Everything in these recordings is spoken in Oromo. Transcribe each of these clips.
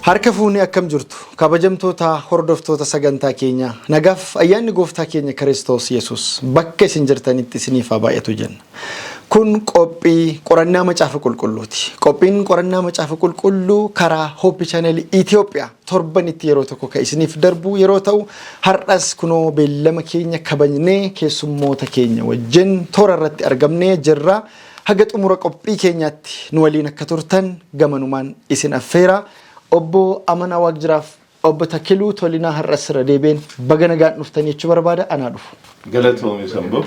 Harka fuunee akkam jirtu kabajamtoota hordoftoota sagantaa keenyaa nagaaf ayyaanni gooftaa keenya Kiristoos Yesuus bakka isin jirtanitti isiniif haa baay'atu jenna. Kun qophii qorannaa macaafa qulqulluuti. Qophiin qorannaa macaafa qulqulluu karaa Hope Channel Itoophiyaa torbanitti yeroo tokko kan isiniif darbu yeroo ta'u har'as kunoo beellama keenya kabajnee keessummoota keenya wajjin toora irratti argamnee jirra. Haga xumura qophii keenyaatti nu waliin akka turtan gamanumaan isin affeera. Obbo Amanaa Waaqjiraaf obbo Takiluu Tolinaa har'as irra deebi'een baga nagaan dhuftanii jechuu barbaada anaa dhufu. Galatoomi Samboo.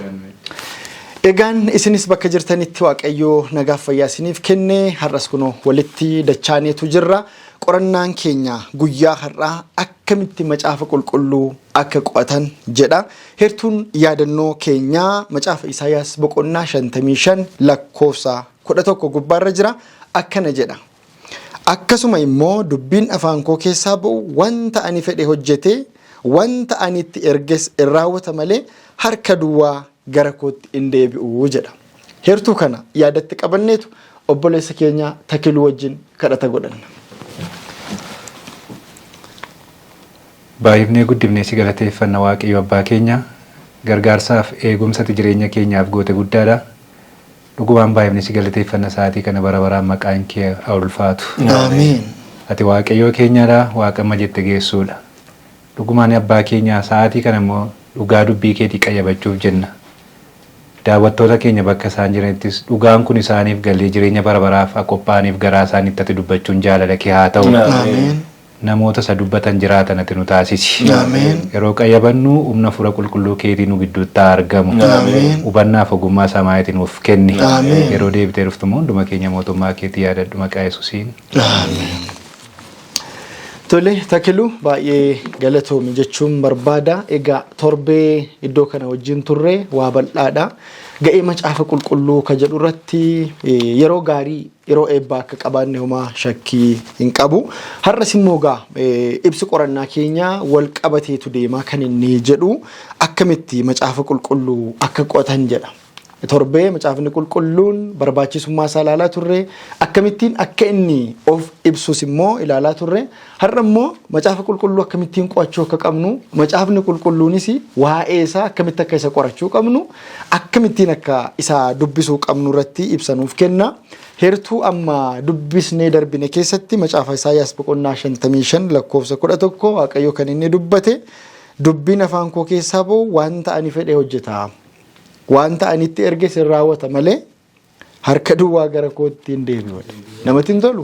Egaan isinis bakka jirtanitti Waaqayyoo nagaaf fayyaa isiniif kenne har'as kunoo walitti dachaaneetu jirra. Qorannaan keenya guyyaa har'aa akkamitti macaafa qulqulluu akka qo'atan jedha. Heertuun yaadannoo keenyaa macaafa Isaayaas boqonnaa 55 lakkoofsa 11 gubbaarra jira. Akkana jedha. Akkasuma immoo dubbiin afaan koo keessaa ba'u wanta ani fedhe hojjetee wanta ani itti erges in raawwata malee harka duwwaa gara kootti hin deebi'u jedha. Heertuu kana yaadatti qabanneetu obboleessa keenya Takiluu wajjin kadhata godhanna. Baay'ifnee guddifnee si galateeffanna Waaqayyo Abbaa keenya gargaarsaaf eegumsa ati jireenya keenyaaf goote guddaadha. Dhugumaan baay'ifnee si galateeffanna sa'aatii kana bara baraan maqaan kee haa ulfaatu. Ameen. Ati Waaqayyoo keenyadha, Waaqa amma jette geessuudha. Dhugumaan Abbaa keenya sa'aatii kana immoo dhugaa dubbii keetii qayyabachuuf jenna. Daawwattoota keenya bakka isaan jiranittis dhugaan kun isaaniif galee jireenya bara baraaf akka qophaa'aniif garaa isaaniitti ati dubbachuun jaalala kee haa ta'u. Ameen. Namoota isa dubbatan jiraatan ati nu taasisi. Ameen. Yeroo qayyabannu humna Hafuura Qulqulluu keetii nu gidduutti haa argamu. Ameen. Hubannaaf ogummaa samaayitii nuuf kenni. Ameen. Yeroo deebitee dhuftu immoo hunduma keenya mootummaa keetii yaadadhu maqaa Yesuusiin. Ameen. Tole Takiluu baay'ee galatoomi jechuun barbaada. Egaa torbee iddoo kana wajjin turre waa bal'aadha. Ga'ee macaafa qulqulluu ka jedhu irratti yeroo gaarii yeroo eebbaa akka qabaanne homaa shakkii hin qabu. Har'as immoo egaa ibsi qorannaa keenyaa wal qabateetu deemaa kan inni jedhu akkamitti macaafa qulqulluu akka qo'atan jedha. Torbee macaafni qulqulluun barbaachisummaa isaa ilaalaa turre akkamittiin akka inni of ibsus immoo ilaalaa turre har'a immoo macaafa qulqulluu akkamittiin qo'achuu akka qabnu macaafni qulqulluunis waa'ee isaa akkamitti akka isa qorachuu qabnu akkamittiin akka isa dubbisuu qabnu irratti ibsa nuuf kenna. Heertuu amma dubbisnee darbine keessatti macaafa Isaayyaas boqonnaa 55 lakkoofsa 11 Waaqayyo kan inni dubbate dubbiin afaan koo keessaa ba'u wanta ani fedhe hojjeta. Wanta ani itti erge sin raawwata malee harka duwwaa gara kootti hin deebi'u. Namatti hin tolu.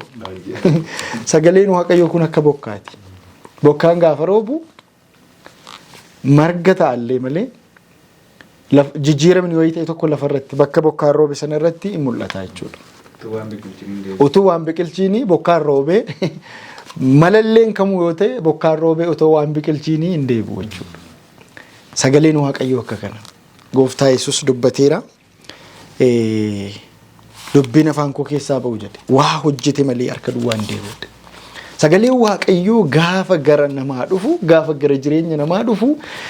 Sagaleen Waaqayyoo kun akka bokkaati. Bokkaan gaafa roobu marga ta'allee malee jijjiiramni wayii ta'e tokko lafarratti bakka bokkaan roobe sana irratti hin mul'ata jechuudha. Utuu waan biqilchiini bokkaan roobee malalleen kamuu yoo ta'e bokkaan roobee otoo waan biqilchiini hin deebi'u jechuudha. Sagaleen Waaqayyoo akka kana. Gooftaa Yesuus dubbateera. Dubbiin afaan koo keessaa ba'u jedhe. Waa hojjete malee harka duwwaa hin deebi'u jedhe. Sagaleen Waaqayyoo gaafa gara namaa dhufu, gaafa gara jireenya namaa dhufu,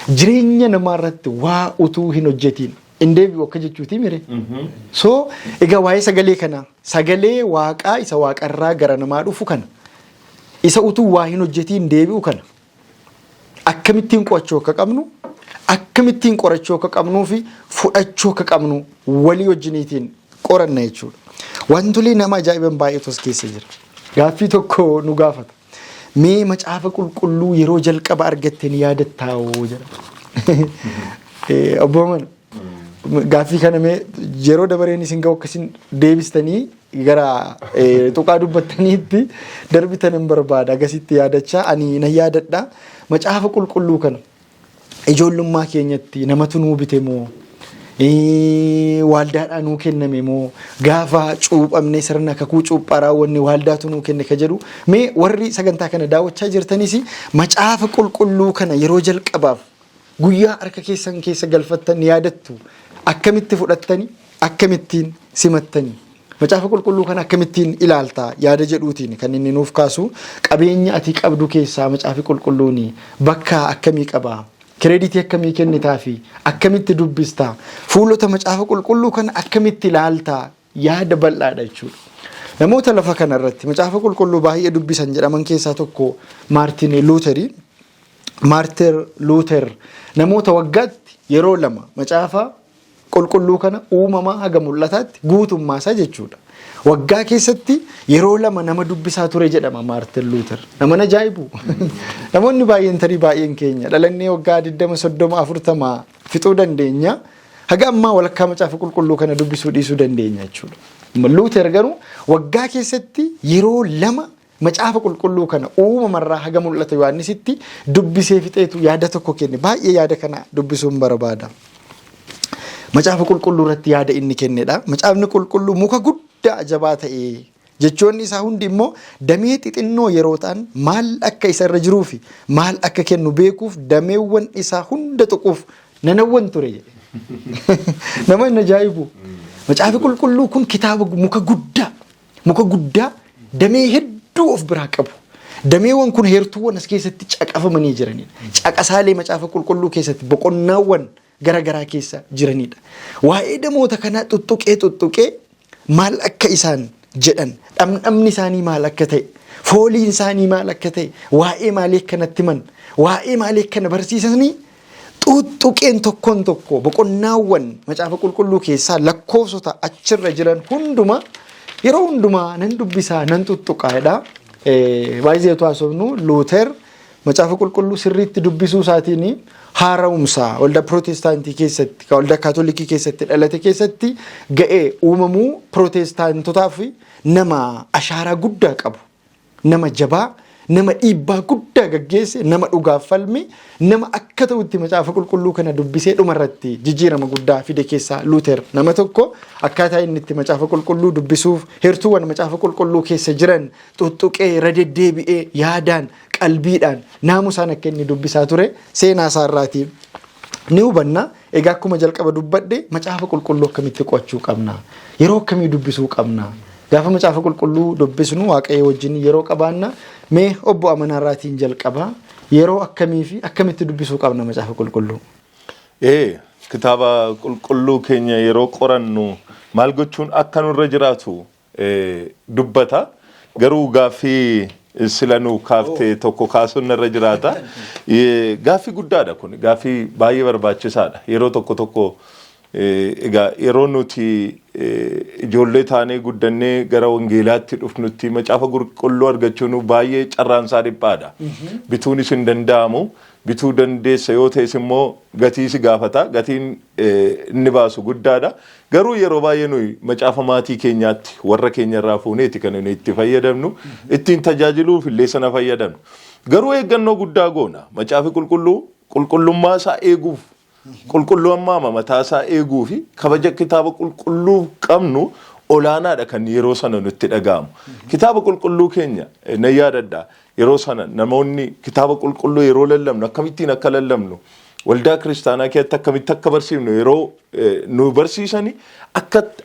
jireenya namaa irratti waa utuu hin hojjetiin hin deebi'u akka jechuutii mire. So egaa waa'ee sagalee kanaa, sagalee Waaqaa isa Waaqarraa gara namaa dhufu kana, isa utuu waa hin hojjetiin deebi'u kana akkamittiin qo'achuu akka qabnu, akkamittiin qorachuu akka qabnuu fi fudhachuu akka qabnu walii wajjiniitiin qoranna jechuudha. Wantolee nama ajaa'iban baay'eetu as keessa jira. Gaaffii tokko nu gaafata. Mee macaafa qulqulluu yeroo jalqaba argatte ni yaadattaa hoo jedha. Obbo Mana gaaffii kana mee yeroo dabareen isin ga'u akkasin deebistanii gara tuqaa dubbattaniitti darbitan hin barbaada. Akkasitti yaadachaa ani nan yaadadha. Macaafa qulqulluu kana ijoollummaa keenyatti namatu nuu bite moo waaldaadhaa nuu kenname moo gaafa cuuphamne sirna kakuu cuuphaa raawwanne waaldaatu nuu kenne ka jedhu mee warri sagantaa kana daawwachaa jirtanis macaafa qulqulluu kana yeroo jalqabaaf guyyaa harka keessan keessa galfattan ni yaadattu akkamitti fudhattani akkamittiin simattani macaafa qulqulluu kana akkamittiin ilaalta yaada jedhuutiin kan inni nuuf kaasu qabeenya ati qabdu keessaa macaafi qulqulluun bakka akkamii qaba kireeditii akkamii kennitaa fi akkamitti dubbista fuulota macaafa qulqulluu kana akkamitti ilaalta yaada bal'aadha jechuudha. Namoota lafa kanarratti macaafa qulqulluu baay'ee dubbisan jedhaman keessaa tokko Maartin Luuterii. Maartin Luuter namoota waggaatti yeroo lama macaafa qulqulluu kana uumamaa haga mul'ataatti guutummaa isaa jechuudha. Waggaa keessatti yeroo lama nama dubbisaa ture jedhama Maartin Luuter. Nama ajaa'ibu. Namoonni baay'een tarii baay'een keenya dhalannee waggaa 20, 30, 40 fixuu dandeenya. Haga ammaa walakkaa macaafa qulqulluu kana dubbisuu dhiisuu dandeenya jechuudha. Luuter garuu waggaa keessatti yeroo lama macaafa qulqulluu kana uumamarraa haga mul'ata Yohaannisitti dubbisee fixeetu yaada tokko kenne. Baay'ee yaada kana dubbisuun barbaada. Macaafa qulqulluu irratti yaada inni kennedha. Macaafni qulqulluu muka guddaa jabaa ta'e jechoonni isaa hundi immoo damee xixinnoo yeroo ta'an maal akka isa irra jiruu fi maal akka kennu beekuuf dameewwan isaa hunda tuquuf nanawwan ture jedhe. Nama hin ajaa'ibu. Macaafi qulqulluu kun kitaaba muka guddaa damee hedduu of biraa qabu. Dameewwan kun heertuuwwan as keessatti caqafamanii jiranidha. Caqasaalee macaafa qulqulluu keessatti boqonnaawwan garaagaraa keessa jiranidha. Waa'ee damoota kanaa tuttuqee tuttuqee maal akka isaan jedhan, dhamdhamni isaanii maal akka ta'e, fooliin isaanii maal akka ta'e, waa'ee maalii akkanatti himan, waa'ee maalii akkana barsiisanii tuttuqeen tokkoon tokko boqonnaawwan macaafa qulqulluu keessaa lakkoofsota achirra jiran hunduma yeroo hundumaa nan dubbisaa, nan tuttuqaadha. Baay'ee haasofnu, Luuter macaafa qulqulluu sirriitti dubbisuu isaatiin haara'umsa waldaa pirootestaantii keessatti, waldaa kaatolikii keessatti dhalate keessatti ga'ee uumamuu pirootestaantotaaf nama ashaaraa guddaa qabu, nama jabaa, nama dhiibbaa guddaa gaggeesse, nama dhugaaf falme, nama akka ta'utti macaafa qulqulluu kana dubbisee dhumarratti jijjiirama guddaa fide keessaa Luuter nama tokko. Akkaataa inni itti macaafa qulqulluu dubbisuuf heertuuwwan macaafa qulqulluu keessa jiran tuttuqee irra deddeebi'ee yaadaan, qalbiidhaan, naamusaan akka inni dubbisaa ture seenaa isaarraatii ni hubanna. Egaa akkuma jalqaba dubbadhe, macaafa qulqulluu akkamitti qo'achuu qabna? Yeroo akkamii dubbisuu qabna? Gaafa macaafa qulqulluu dubbisnu Waaqayyo wajjin yeroo qabaanna. Mee obbo Amanaarraatiin jalqaba. Yeroo akkamii fi akkamitti dubbisuu qabna macaafa qulqulluu? Kitaaba qulqulluu keenya yeroo qorannu maal gochuun akka nurra jiraatu dubbata. Garuu gaaffii sila nuu kaaftee tokko kaasuun narra jiraata. Gaaffii guddaadha kun. Gaaffii baay'ee barbaachisaadha. Yeroo tokko tokko egaa yeroo nuti ijoollee taanee guddannee gara wangeelaatti dhufnutti macaafa qulqulluu argachuun baay'ee carraansaa dhiphaadha. Bituunis hin danda'amu. Bituu dandeessa yoo ta'es immoo gatii si gaafata. Gatiin inni baasu guddaadha. Garuu yeroo baay'ee nuyi macaafa maatii keenyaatti warra keenya irraa fuuneeti kan nuyi itti fayyadamnu. Ittiin tajaajiluuf illee sana fayyadamnu. Garuu eeggannoo guddaa goona. Macaafi qulqulluu qulqullummaa isaa eeguuf, qulqullummaa mataa isaa eeguu fi kabaja kitaaba qulqulluu qabnu olaanaadha kan yeroo sana nutti dhaga'amu. Kitaaba qulqulluu keenya nan yaadadha. Yeroo sana namoonni kitaaba qulqulluu yeroo lallabnu, akkamittiin akka lallabnu, waldaa kiristaanaa keessatti akkamitti akka barsiifnu yeroo nu barsiisani,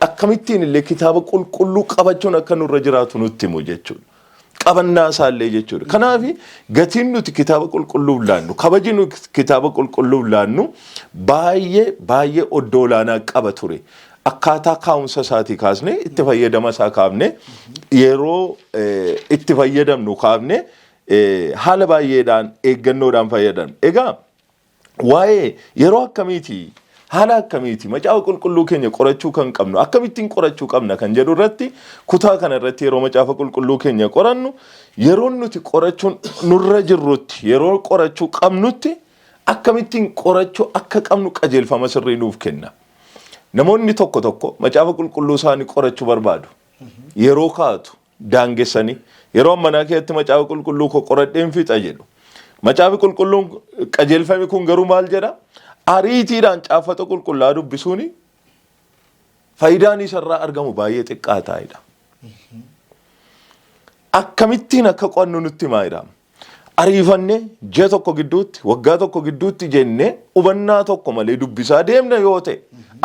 akkamittiin illee kitaaba qulqulluu qabachuun akka nurra jiraatu nutti himu jechuudha. Qabannaa isaallee jechuudha. Kanaaf gatiin nuti kitaaba qulqulluuf laannu, kabaji nuti kitaaba qulqulluuf laannu baay'ee baay'ee oddoo olaanaa qaba ture. Akkaataa kaa'umsa isaatii kaasne, itti fayyadama isaa kaafne, yeroo itti fayyadamnu kaafne, haala baay'eedhaan eeggannoodhaan fayyadamnu. Egaa waa'ee yeroo akkamiiti, haala akkamiiti macaafa qulqulluu keenya qorachuu kan qabnu, akkamittiin qorachuu qabna kan jedhu irratti, kutaa kana irratti yeroo macaafa qulqulluu keenya qorannu, yeroo nuti qorachuun nurra jirrutti, yeroo qorachuu qabnutti akkamittiin qorachuu akka qabnu qajeelfama sirrii nuuf kenna. Namoonni tokko tokko macaafa qulqulluu isaanii qorachuu barbaadu. Yeroo kaa'atu daangessanii, yeroo ammanaa keessatti macaafa qulqulluu koo qoradheen fixa jedhu. Macaafi qulqulluun qajeelfami kun garuu maal jedha? Ariitiidhaan caaffata qulqullaa dubbisuun faayidaan isarraa argamu baay'ee xiqqaa ta'edha. Akkamittiin akka qo'annu nutti himaa jira. Ariifannee ji'a tokko gidduutti, waggaa tokko gidduutti jennee hubannaa tokko malee dubbisaa deemna yoo ta'e,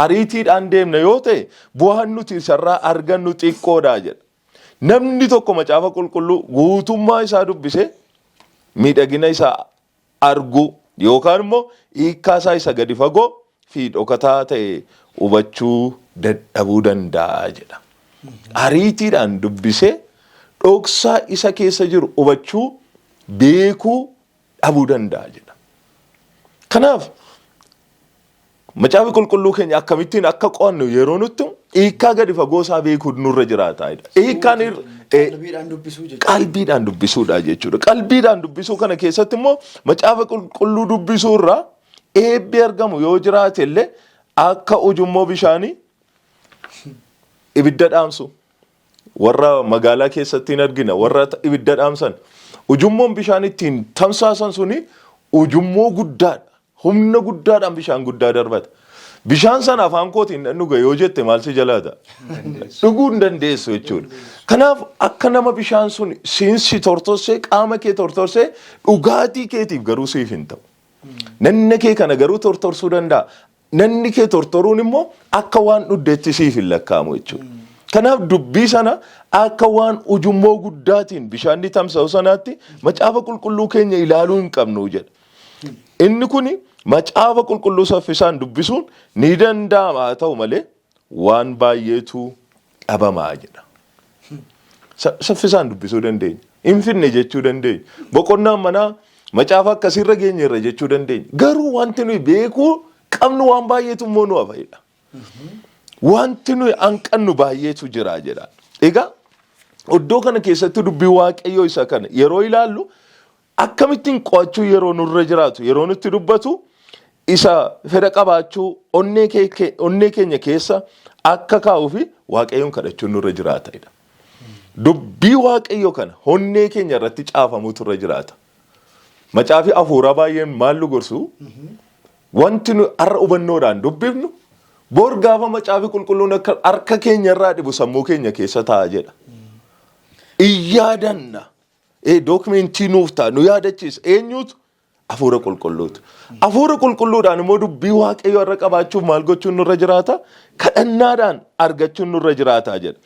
ariitiidhaan deemna yoo ta'e, bu'aan nuti isarraa argannu xiqqoodha jedha. Namni tokko macaafa qulqulluu guutummaa isaa dubbisee miidhagina isaa arguu yookaan immoo hiikkaa isaa isa gadi fagoo fi dhokataa ta'e hubachuu dadhabuu danda'a jedha. Ariitiidhaan dubbisee dhoksaa isa keessa jiru hubachuu, beekuu dhabuu danda'a jedha. Kanaaf macaafa qulqulluu keenya akkamittiin akka qo'annu yeroo nutti hiikkaa gadi fagoo isaa beekuu nurra jiraata. Hiikkaan Qalbiidhaan dubbisuu jechuudha. Qalbiidhaan dubbisuudha jechuudha. Qalbiidhaan dubbisuu kana keessatti immoo macaafa qulqulluu dubbisuu irraa eebbi argamu yoo jiraate illee, akka ujummoo bishaanii ibidda dhaamsu. Warra magaalaa keessatti hin argina, warra ibidda dhaamsan. Ujummoon bishaan ittiin tamsaasan suni ujummoo guddaadha. Humna guddaadhaan bishaan guddaa darbata. Bishaan sana afaan kootiin nan dhuga yoo jette, maal si jalaa ta'a? Dhuguu hin dandeessu jechuudha. Kanaaf akka nama bishaan sun siinsi tortorsee, qaama kee tortorsee, dhugaatii keetiif garuu siif hin ta'u. Nanna kee kana garuu tortorsuu danda'a. Nanni kee tortoruun immoo akka waan dhugdeetti siif hin lakkaa'amu jechuudha. Kanaaf dubbii sana akka waan ujummoo guddaatiin bishaan tamsa'u sanaatti macaafa qulqulluu keenya ilaaluu hin qabnu jedha. Inni kuni macaafa qulqulluu saffisaan dubbisuun ni danda'ama, haa ta'u malee waan baay'eetu dhabamaa jedha. Saffisaan dubbisuu dandeenya. Hin finne jechuu dandeenya. Boqonnaan manaa macaafa akkasiirra geenyeerra jechuu dandeenya. Garuu wanti nuyi beekuu qabnu waan baay'eetu immoo nu hafeedha. Wanti nuyi hanqannu baay'eetu jira jedha. Egaa iddoo kana keessatti dubbii Waaqayyoo isa kana yeroo ilaallu, akkamittiin qo'achuu yeroo nurra jiraatu yeroo nutti dubbatu, isa fedha qabaachuu onnee keenya keessa akka kaa'uu fi Waaqayyoon kadhachuun nurra jiraatedha. Dubbii Waaqayyoo kana onnee keenya irratti caafamuutu irra jiraata. Macaafi hafuuraa baay'een maal nu gorsu? Wanti nu har'a hubannoodhaan dubbifnu bor gaafa macaafi qulqulluun akka harka keenya irraa dhibu sammuu keenya keessa taa'a jedha. Iyyaadanna. Dookumentii nuuf ta'a, nu yaadachiisa. Eenyuutu? Hafuura qulqulluutu. Hafuura qulqulluudhaan immoo dubbii Waaqayyoo har'a qabaachuuf maal gochuun nurra jiraata? Kadhannaadhaan argachuun nurra jiraata jedha.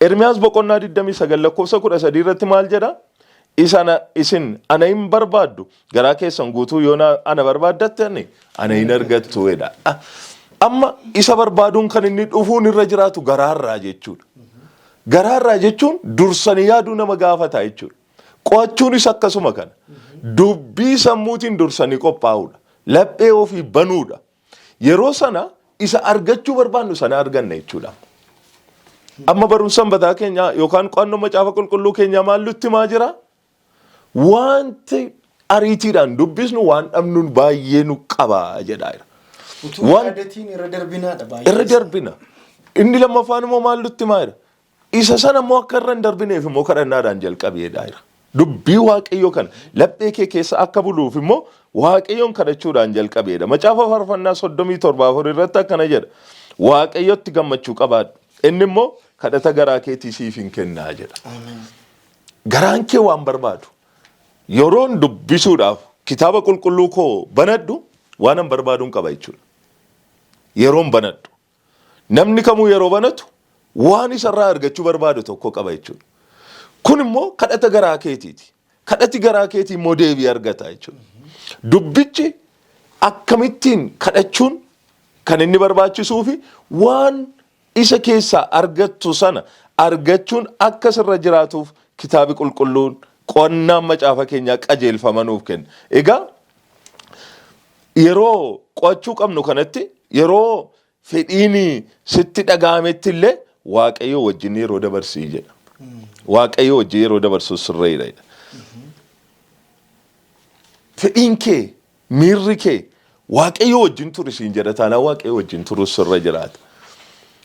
Ermiyaas boqonnaa 29 lakkoofsa 13 irratti maal jedha? Isana isin ana hin barbaaddu, garaa keessan guutuu yoo ana barbaaddattan ana hin argattu jedha. Amma isa barbaaduun kan inni dhufuun irra jiraatu garaarraa jechuudha. Garaarraa jechuun dursanii yaaduu nama gaafata jechuudha. Qo'achuunis akkasuma kana. Dubbii sammuutiin dursanii qophaa'uudha. Laphee ofii banuudha. Yeroo sana isa argachuu barbaannu sana arganna jechuudha. Amma barumsa sanbataa keenya yookaan qo'annoo macaafa qulqulluu keenyaa maal nutti himaa jira? Wanti ariitiidhaan dubbisnu waan dhabnuun baay'ee nu qaba jedhaa jira. Utuu yaadatiin irra darbinaadha baay'ee. Irra darbina. Inni lammaffaan immoo maal nutti himaa jira? Isa sana immoo akka irra hin darbineef immoo kadhannaadhaan jalqabeedha jira. Dubbii Waaqayyoo kana laphee kee keessa akka buluuf immoo Waaqayyoon kadhachuudhaan jalqabeedha. Macaafa Faarfannaa 37:4 irratti akkana jedha. "Waaqayyotti gammachuu qabaadhu. Inni immoo kadhata garaa keetii siif hin kennaa" jedha. Garaan kee waan barbaadu. Yeroon dubbisuudhaaf kitaaba qulqulluu koo banadhu, waan an barbaaduun qaba jechuudha. Yeroon banadhu. Namni kamuu yeroo banatu waan isarraa argachuu barbaadu tokko qaba jechuudha. Kun immoo kadhata garaa keetiiti. Kadhati garaa keetii immoo deebii argata jechuudha. Dubbichi akkamittiin kadhachuun kan inni barbaachisuu fi waan isa keessaa argattu sana argachuun akka sirra jiraatuuf kitaabi qulqulluun, qo'annaan macaafa keenyaa qajeelfama nuuf kenna. Egaa yeroo qo'achuu qabnu kanatti, yeroo fedhiin sitti dhaga'ametti illee Waaqayyo wajjin yeroo dabarsii jedha. Waaqayyo wajjin yeroo dabarsuu sirreedha jedha. Fedhiin kee, miirri kee Waaqayyo wajjin turi siin jedha taanaan, Waaqayyo wajjin turuu sirra jiraata.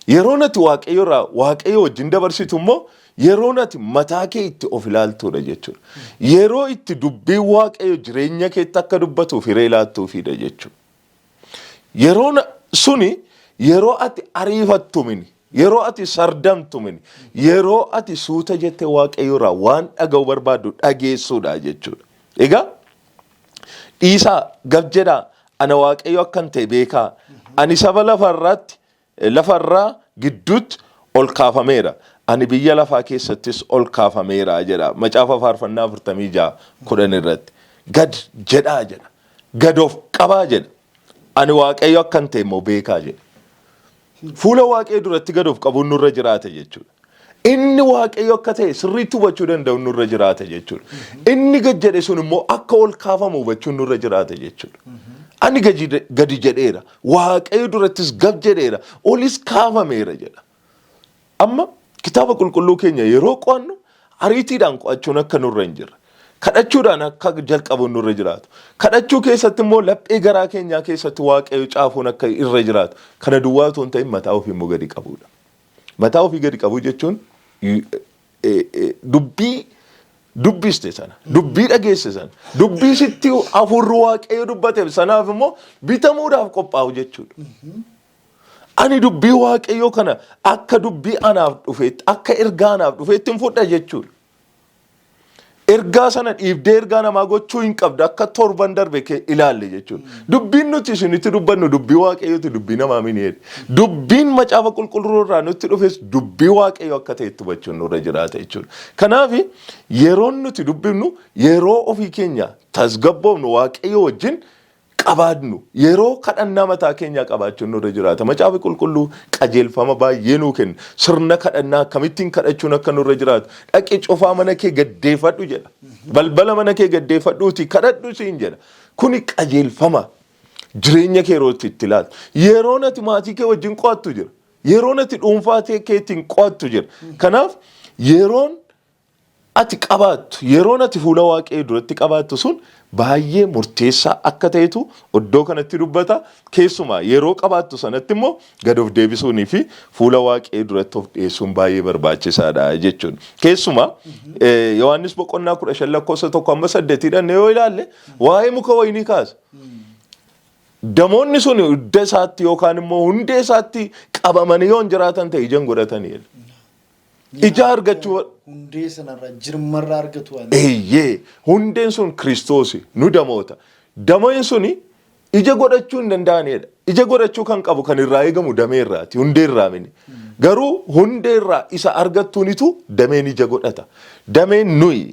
Yeroo nati Waaqayyo irraa, Waaqayyo wajjin dabarsitu immoo yeroo nati mataa kee itti of ilaaltuudha jechuudha. Yeroo itti dubbiin Waaqayyo jireenya keetti akka dubbatuuf hiree laattuufiidha jechuudha. Yeroo suni yeroo ati ariifattu mini, yeroo ati sardamtu mini, yeroo ati suuta jette Waaqayyo irraa waan dhaga'u barbaaddu dhageessuudha jechuudha. Egaa "Dhiisaa, gab jedhaa, ana Waaqayyo akkan ta'e beekaa. Ani saba lafarraa gidduutti ol kaafameera. Ani biyya lafaa keessattis ol kaafameera" jedha. Macaafa Faarfannaa 46:10 irratti. Gad jedhaa jedha. Gad of qabaa jedha. "Ani Waaqayyo akkan ta'e immoo beekaa" jedha. Fuula Waaqayyo duratti gad of qabuun nurra jiraata jechuudha. Inni Waaqayyo akka ta'e sirriitti hubachuu danda'u nurra jiraata jechuudha. Inni gad jedhe sun immoo akka ol kaafamu hubachuun nurra jiraata jechuudha. Ani gadi jedheera, Waaqayyo durattis gad jedheera, olis kaafameera jedha. Amma kitaaba qulqulluu keenya yeroo qo'annu ariitiidhaan qo'achuun akka nurra hin jirre. Kadhachuudhaan akka jalqabuun nurra jiraatu. Kadhachuu keessatti immoo laphee garaa keenyaa keessatti Waaqayyo caafuun akka irra jiraatu. Kana duwwaa otoo hin ta'in mataa ofii immoo gadi qabuudha. Mataa ofii gadi qabuu jechuun dubbii dubbiste sana, dubbii dhageesse sana, dubbii sitti hafuurri Waaqayyo dubbate sanaaf immoo bitamuudhaaf qophaa'u jechuudha. Ani dubbii Waaqayyoo kana akka dubbii anaaf dhufeetti, akka ergaa anaaf dhufeetti hin fudha jechuudha. Ergaa sana dhiibdee ergaa namaa gochuu hin qabdu akka torban darbe kee ilaalle jechuudha. Dubbiin nuti isinitti dubbannu dubbii Waaqayyooti, dubbii namaa miti jedhe. Dubbiin macaafa qulqulluu irraa nutti dhufes dubbii Waaqayyoo akka ta'etti hubachuun nurra jiraata jechuudha. Kanaaf yeroon nuti dubbifnu yeroo ofii keenya tasgabboofnu Waaqayyo wajjin qabaadnu yeroo kadhannaa mataa keenyaa qabaachuun nurra jiraata. Macaafi qulqulluu qajeelfama baay'ee nuu kenna. Sirna kadhannaa akkamittiin kadhachuun akka nurra jiraatu. Dhaqi cufaa mana kee gaddeeffadhu jedha. Balbala mana kee gaddeeffadhuuti kadhadhu siin jedha. Kuni qajeelfama jireenya kee yeroo itti ilaaltu. Yeroon ati maatii kee wajjin qo'attu jira. Yeroon ati dhuunfaa keetiin qo'attu jira. Kanaaf yeroon ati qabaattu, yeroon ati fuula Waaqayyoo duratti qabaattu sun baay'ee murteessaa akka ta'etu iddoo kanatti dubbata. Keessumaa yeroo qabaattu sanatti immoo gad of deebisuunii fi fuula Waaqayyoo duratti of dhiyeessuun baay'ee barbaachisaadha jechuudha. Keessumaa Yohaannis boqonnaa 15 lakkoofsa 1 amma 8 yoo ilaalle waa'ee muka wayinii kaasa. Damoonni sun hidda isaatti yookaan immoo hundee isaatti qabamanii yoo hin jiraatan ta'e ija hin godhatanii. Ija argachuu Hundee sanarraa jirmarraa argatu waan. Eeyyee, hundeen sun Kiristoosi nu damoota. Dameen suni ija godhachuu hin danda'anidha. Ija godhachuu kan qabu kan irraa eegamu damee irraati, hundee irraa mini. Garuu hundee irraa isa argattuunitu dameen ija godhata. Dameen nuyi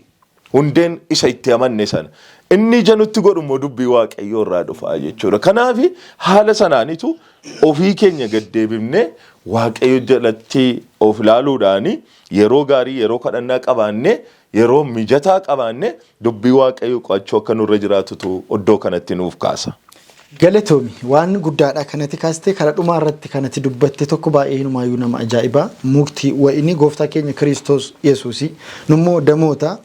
hundeen isa itti amanne sana. Inni ija nutti godhu immoo dubbii Waaqayyoo irraa dhufa jechuudha. Kanaaf haala sanaanitu ofii keenya gad deebifnee Waaqayyo jalatti of ilaaluudhaan yeroo gaarii, yeroo kadhannaa qabaanne, yeroo mijataa qabaanne dubbii Waaqayyoo qo'achuu akka nurra jiraatutu iddoo kanatti nuuf kaasa. Galatoomi, waan guddaadha kanatti kaastee karaa dhumaa irratti kanatti dubbatte tokko baay'ee hinumaayyuu nama ajaa'ibaa. Mukti wayinii gooftaa keenya Kiristoos Yesuusi. Nummoo damoota.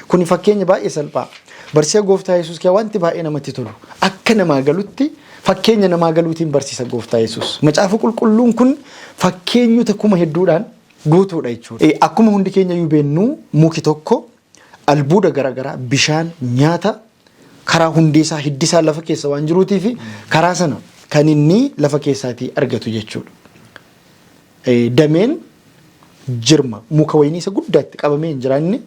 Kuni fakkeenya baay'ee salphaa. Barsiisa gooftaa Yesuus kee wanti baay'ee namatti tolu. Akka namaa galutti fakkeenya namaa galuutiin barsiisa gooftaa Yesuus. Macaafa qulqulluun kun fakkeenyota kuma hedduudhaan guutuudha jechuudha. Akkuma hundi keenya iyyuu beennu muki tokko albuuda garaagaraa, bishaan, nyaata karaa hundee isaa hiddi isaa lafa keessa waan jiruutii fi karaa sana kan inni lafa keessaatii argatu jechuudha. Dameen jirma muka wayinii isa guddaatti qabamee hin jiraanne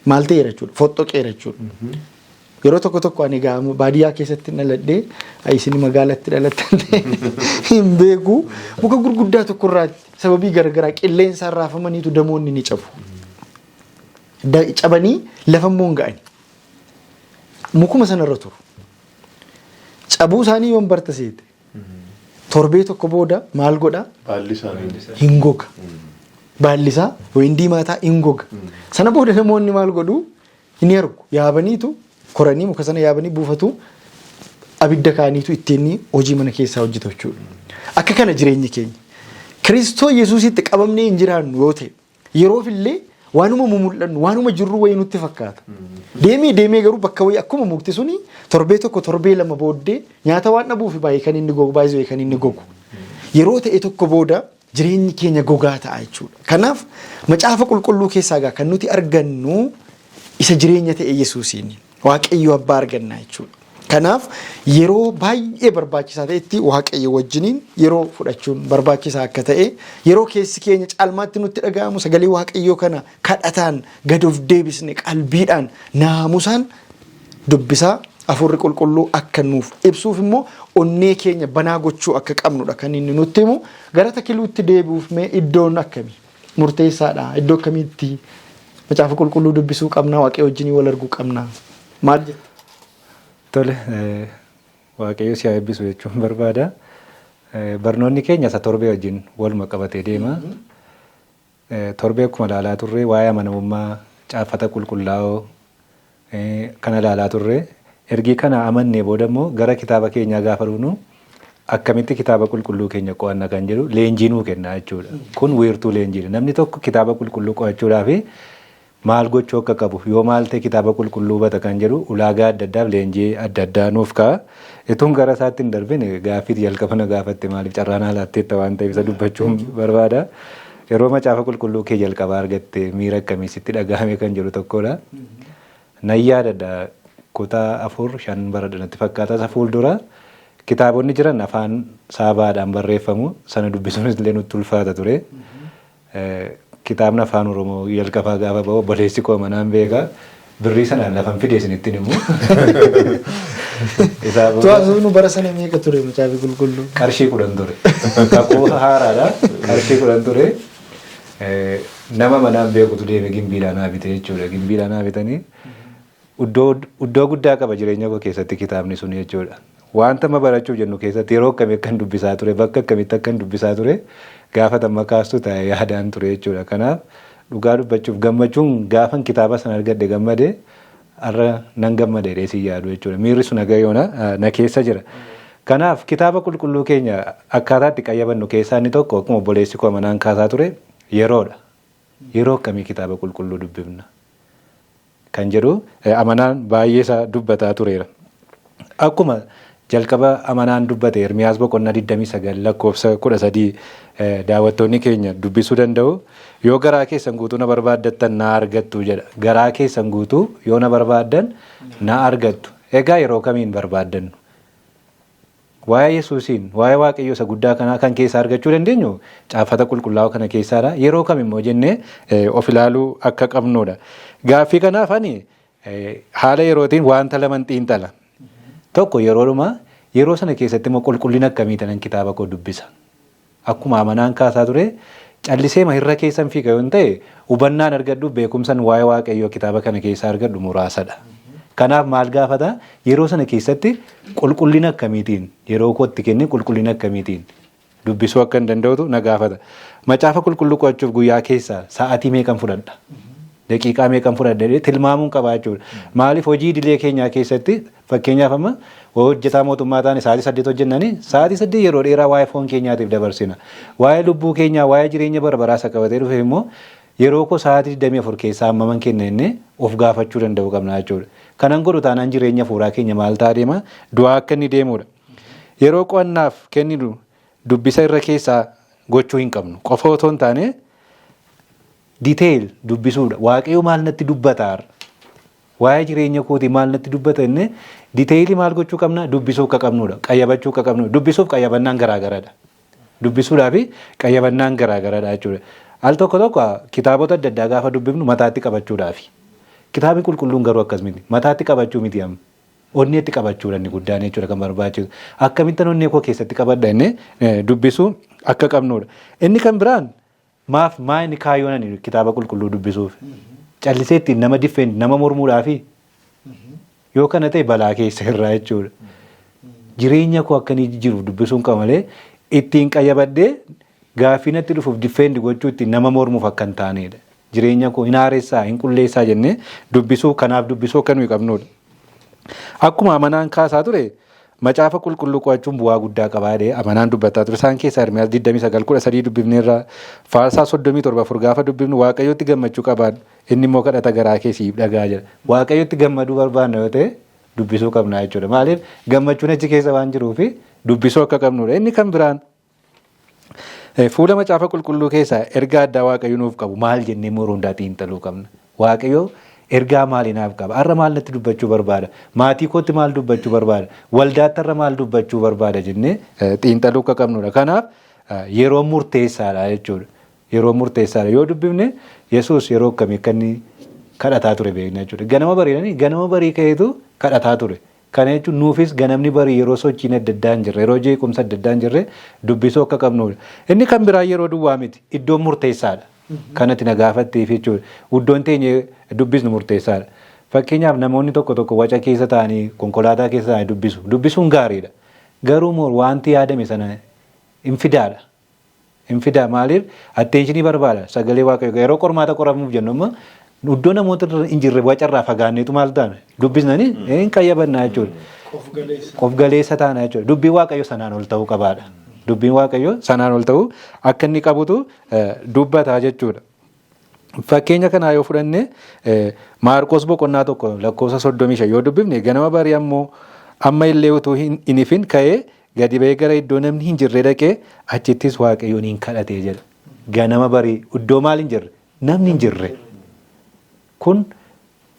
maal ta'eera jechuudha, foxxoqeera jechuudha. Yeroo tokko tokko ani egaa baadiyyaa keessatti dhaladhee isin magaalatti dhalattan hin beeku. Muka gurguddaa tokko irraatti sababii garaagaraa qilleensaan raafamaniitu damoonni ni cabu. Cabanii lafa immoo hin ga'ani. Mukuma sanarra turu. Cabuu isaanii yoon barta seete torbee tokko booda maal godha? Baalli isaanii hin goga. Baalli isaa wayin diimaa ta'a, hin goga. Sana booda namoonni maal godhu? Hin argu. Yaabaniitu koranii muka sana yaabanii buufatu, abidda kaaniitu ittiin hojii mana keessaa hojjetu jechuudha. Akka kana jireenyi keenya. Kiristoo Yesuusitti qabamnee hin jiraannu yoo ta'e yeroof illee waanuma mumul'annu waanuma jirru wayii nutti fakkaata. Deemee deemee garuu bakka wayii akkuma mukti suni torbee tokko torbee lama booddee nyaata waan dhabuuf baay'ee kan inni gogu baay'ee kan inni gogu. Yeroo ta'e tokko booda jireenyi keenya gogaa ta'a jechuudha. Kanaaf macaafa qulqulluu keessaa egaa kan nuti argannu isa jireenya ta'e Yesuusiin Waaqayyo abbaa arganna jechuudha. Kanaaf yeroo baay'ee barbaachisaa ta'etti Waaqayyo wajjiniin yeroo fudhachuun barbaachisaa akka ta'e, yeroo keessi keenya caalmaatti nutti dhaga'amu sagalee Waaqayyoo kana kadhataan gad of deebisne qalbiidhaan naamusaan dubbisaa hafuurri qulqulluu akka nuuf ibsuuf immoo onnee keenya banaa gochuu akka qabnudha kan inni nutti himu. Gara Takiluutti deebi'uuf mee iddoon akkamii murteessaadha? Iddoo akkamiitti macaafa qulqulluu dubbisuu qabna? Waaqayyo wajjinii wal arguu qabna? Maal jetta? Tole, Waaqayyo si haa eebbisu jechuun barbaada. Barnoonni keenya isa torbee wajjin waluma qabatee deema. Torbee akkuma ilaalaa turre waa'ee amanamummaa caaffata qulqullaa'oo kana ilaalaa turre. Ergii kana amannee booda immoo gara kitaaba keenyaa gaafa dhufnu akkamitti kitaaba qulqulluu keenya qo'anna kan jedhu leenjii nuu kenna jechuudha. Kun wiirtuu leenjiidha. Namni tokko kitaaba qulqulluu qo'achuudhaaf maal gochuu akka qabu yoo maal ta'e kitaaba qulqulluu hubata kan jedhu ulaagaa adda addaaf leenjii adda addaa nuuf ka'a. Ituun gara isaatti hin darbine gaaffii jalqaba na gaafatte maaliif carraa naa laatteetta waan ta'eef isa dubbachuun barbaada. Yeroo macaafa qulqulluu kee jalqabaa argatte miira akkamii sitti dhagahame kan jedhu tokkodha. Nan yaadadha kutaa 4-5 baradha natti fakkaata isa fuuldura kitaabonni jiran afaan saabaadhaan barreeffamu sana dubbisuunis illee nutti ulfaata ture. Kitaabni afaan Oromoo jalqabaa gaafa ba'u obboleessi koo manaan beeka. Birrii sanaan lafan fide isinittiin himu. Isaa booda Tuwaasuun bara sana meeqa ture macaafi qulqulluu? Qarshii 10 ture. Kakuu haaraadha. Qarshii 10 ture. Nama manaan beekutu deeme gimbiidhaan naa bite jechuudha. Gimbiidhaan naa bitanii iddoo guddaa qaba jireenya koo keessatti kitaabni sun jechuudha. Wanta amma barachuuf jennu keessatti yeroo akkamii akkan dubbisaa ture, bakka akkamitti akkan dubbisaa ture gaafa tamma kaastu taa'ee yaadaan ture jechuudha. Kanaaf dhugaa dubbachuuf gammachuun gaafan kitaaba sana argadhe gammade har'a nan gammade jedhee si yaadu jechuudha. Miirri sun haga yoona na keessa jira. Kanaaf kitaaba qulqulluu keenya akkaataa itti qayyabannu keessaa inni tokko akkuma obboleessi koo manaan kaasaa ture yeroodha. Yeroo akkamii kitaaba qulqulluu dubbifna kan jedhu amanaan baay'ee isaa dubbataa tureera. Akkuma jalqaba amanaan dubbate Ermiyaas boqonnaa 29 lakkoofsa 13 daawwattoonni keenya dubbisuu danda'u. Yoo garaa keessan guutuu na barbaaddattan na argattu jedha. Garaa keessan guutuu yoo na barbaaddan na argattu. Egaa yeroo kamiin barbaaddannu? Waa'ee Yesuusiin, waa'ee Waaqayyoo isa guddaa kanaa kan keessaa argachuu dandeenyu caaffata qulqullaa'oo kana keessaadha. Yeroo kam immoo jennee of ilaaluu akka qabnudha. Gaaffii kanaaf ani haala yerootiin wanta laman xiinxala. Tokko yeroodhuma yeroo sana keessatti immoo qulqullina akkamii tanan kitaaba koo dubbisa. Akkuma amanaan kaasaa ture callisee hirra keessan fiiga yoo ta'e hubannaan argadhu beekumsan waa'ee Waaqayyoo kitaaba kana keessaa argadhu muraasadha. Kanaaf maal gaafata yeroo sana keessatti qulqullina akkamiitiin yeroo kootti kennee qulqullina akkamiitiin dubbisuu akka hin danda'utu na gaafata. Macaafa qulqulluu qo'achuuf guyyaa keessaa sa'aatii meeqan fudhadha? Daqiiqaa meeqan fudhadha tilmaamuun qabaa jechuudha. Maaliif hojii idilee keenyaa keessatti fakkeenyaaf amma hojjetaa mootummaa ta'an sa'aatii 8 hojjennanii sa'aatii 8 yeroo dheeraa waa'ee foon keenyaatiif dabarsina. Waa'ee lubbuu keenyaa waa'ee jireenya bara baraa isa qabatee dhufe immoo yeroo koo sa'aatii 24 keessaa hammaman kenna innee of gaafachuu danda'uu qabna jechuudha. Kanan godhu taanaan jireenya fuuraa keenya maal ta'a deema? Du'aa akka inni deemudha. Yeroo qo'annaaf kenninu dubbisa irra keessaa gochuu hin qabnu. Qofa otoo hin taane detail dubbisuudha. Waaqayyo maal natti dubbata har'a? Waa'ee jireenya kootii maal natti dubbata inni detailii maal gochuu qabna? Dubbisuu akka qabnudha. Qayyabachuu akka qabnudha. Dubbisuuf qayyabannaan garaagaradha. Dubbisuudhaa fi qayyabannaan garaagaradha jechuudha. Al tokko tokko kitaabota adda addaa gaafa dubbifnu mataatti qabachuudhaafi. Kitaabni qulqulluun garuu akkas miti. Mataatti qabachuu miti amma. Onneetti qabachuudha inni guddaan jechuudha kan barbaachisu. Akkamittan onnee koo keessatti qabadha inni dubbisuu akka qabnudha. Inni kan biraan maaf maa inni kaayyoon ani kitaaba qulqulluu dubbisuuf? Callisee ittiin nama defend nama mormuudhaafi yoo kana ta'e balaa keessa irraa jechuudha. Jireenya koo akka inni jiru dubbisuun qaba malee ittiin qayyabadhee gaaffii natti dhufuuf defend gochuu ittiin nama mormuuf akka hin taanedha. Jireenya koo hin haaressaa hin qulleessaa jennee dubbisuu kanaaf dubbisuu akka nuyi qabnudha. Akkuma amanaan kaasaa ture macaafa qulqulluu qo'achuun bu'aa guddaa qabaa jedhee amanaan dubbataa ture. Isaan keessaa Ermiyaas 29:13 dubbifneerra Faarsaa 37:4 gaafa dubbifnu Waaqayyotti gammachuu qabaadhu inni immoo kadhata garaa kee siif dhagaa jedha. Waaqayyotti gammaduu barbaanna yoo ta'e dubbisuu qabna jechuudha. Maaliif gammachuun achi keessa waan jiruufi dubbisuu akka qabnudha. Inni kan biraan fuula macaafa qulqulluu keessaa ergaa addaa Waaqayyo nuuf qabu maal jennee yeroo hundaa xiinxaluu qabna. Waaqayyo ergaa maalii naaf qaba? Har'a maal natti dubbachuu barbaada? Maatii kootti maal dubbachuu barbaada? Waldaatti har'a maal dubbachuu barbaada jennee xiinxaluu akka qabnudha. Kanaaf yeroo murteessaadha jechuudha. Yeroo murteessaadha. Yoo dubbifne Yesuus yeroo akkamii akka inni kadhataa ture beekna jechuudha. Ganama bariidhanii ganama barii ka'eetu kadhataa ture. Kana jechuun nuufis ganamni barii yeroo sochiin adda addaa hin jirre, yeroo jeequmsa adda addaa hin jirre dubbisuu akka qabnudha. Inni kan biraa yeroo duwwaa miti. Iddoon murteessaadha. Kanatti na gaafatteef jechuudha. Iddoon teenye dubbisnu murteessaadha. Fakkeenyaaf namoonni tokko tokko waca keessa taa'anii konkolaataa keessa taa'anii dubbisu. Dubbisuun gaariidha. Garuu moo wanti yaadame sana hin fidaadha. Hin fidaa maaliif attention barbaada sagalee Waaqayyoo yeroo qormaata qoramuuf jennu amma iddoo namoota hin jirre wacarraa fagaanneetu maal taana dubbisnanii hin qayyabannaa jechuudha. Of galeessa taana jechuudha. Dubbiin Waaqayyoo sanaan ol ta'uu qabaadha. Dubbiin Waaqayyoo sanaan ol ta'uu akka inni qabutu dubbataa jechuudha. Fakkeenya kanaa yoo fudhanne Maarqos boqonnaa 1 lakkoofsa 35 yoo dubbifne ganama barii ammoo amma illee utuu hin ifin ka'ee gadi ba'ee gara iddoo namni hin jirre dhaqee achittis Waaqayyoon hin kadhatee jedha. Ganama barii iddoo maal hin jirre? Namni hin jirre. Kun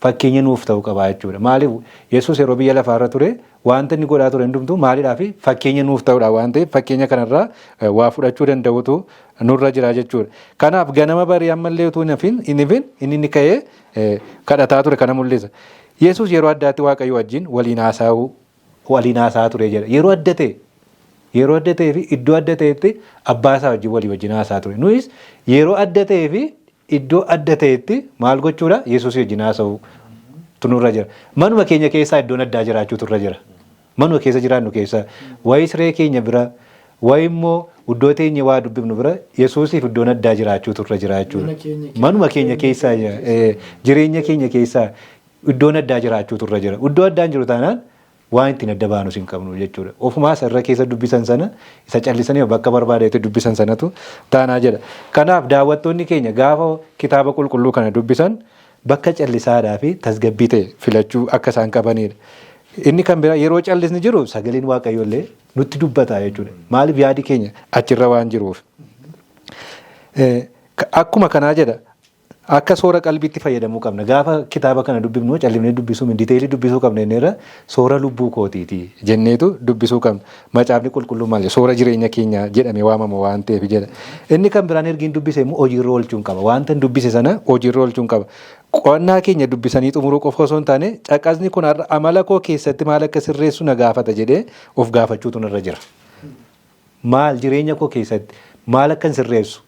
fakkeenya nuuf ta'uu qaba jechuudha. Maaliif Yesuus yeroo biyya lafaarra ture wanta inni godhaa ture hundumtuu maalidhaa fi fakkeenya nuuf ta'uudha waan ta'eef fakkeenya kanarraa waa fudhachuu danda'utu nurra jira jechuudha. Kanaaf ganama barii ammallee utuu hin hafin hin ifin inni inni ka'ee kadhataa ture kana mul'isa. Yesuus yeroo addaatti Waaqayyo wajjin waliin haasa'uu waliin haasa'aa ture jedha. Yeroo adda ta'e yeroo adda ta'ee fi iddoo adda ta'etti abbaa isaa wajjin walii wajjin haasa'aa ture. Nuyis yeroo adda ta'ee fi iddoo adda ta'etti maal gochuudha? Yesuus wajjin haasa'uu tu nurra jira. Manuma keenya keessaa iddoon addaa jiraachuutu irra jira. Manuma keessa jiraannu keessa wayii siree keenya bira wayii immoo iddoo teenye waa dubbifnu bira Yesuusiif iddoon addaa jiraachuutu irra jira jechuudha. Manuma keenya keessaa jireenya keenya keessaa iddoon addaa jiraachuutu irra jira. Iddoo addaan jiru taanaan waan ittiin adda baanus hin qabnu jechuudha. Ofumaa isa irra keessa dubbisan sana isa callisanii bakka barbaadetti dubbisan sanatu taanaa jedha. Kanaaf daawwattoonni keenya gaafa kitaaba qulqulluu kana dubbisan bakka callisaadhaa fi tasgabbii ta'e filachuu akka isaan qabanidha. Inni kan biraa yeroo callisni jiru sagaleen Waaqayyoo illee nutti dubbata jechuudha. Maaliif yaadi keenya achirra waan jiruuf. Akkuma kanaa jedha akka soora qalbiitti fayyadamuu qabna. Gaafa kitaaba kana dubbifnu callifnee dubbisuu miti detail dubbisuu qabna jenneerra soora lubbuu kootiiti jenneetu dubbisuu qabna. Macaafni qulqulluu maal soora jireenya keenya jedhame waamama waan ta'eef jedha. Inni kan biraan ergiin dubbise immoo hojiirra oolchuun qaba. Wanta hin dubbise sana hojiirra oolchuun qaba. Qo'annaa keenya dubbisanii xumuruu qofa osoo hin taane caqasni kun har'a amala koo keessatti maal akka sirreessu na gaafata jedhee of gaafachuutu narra jira. Maal jireenya koo keessatti maal akka hin sirreessu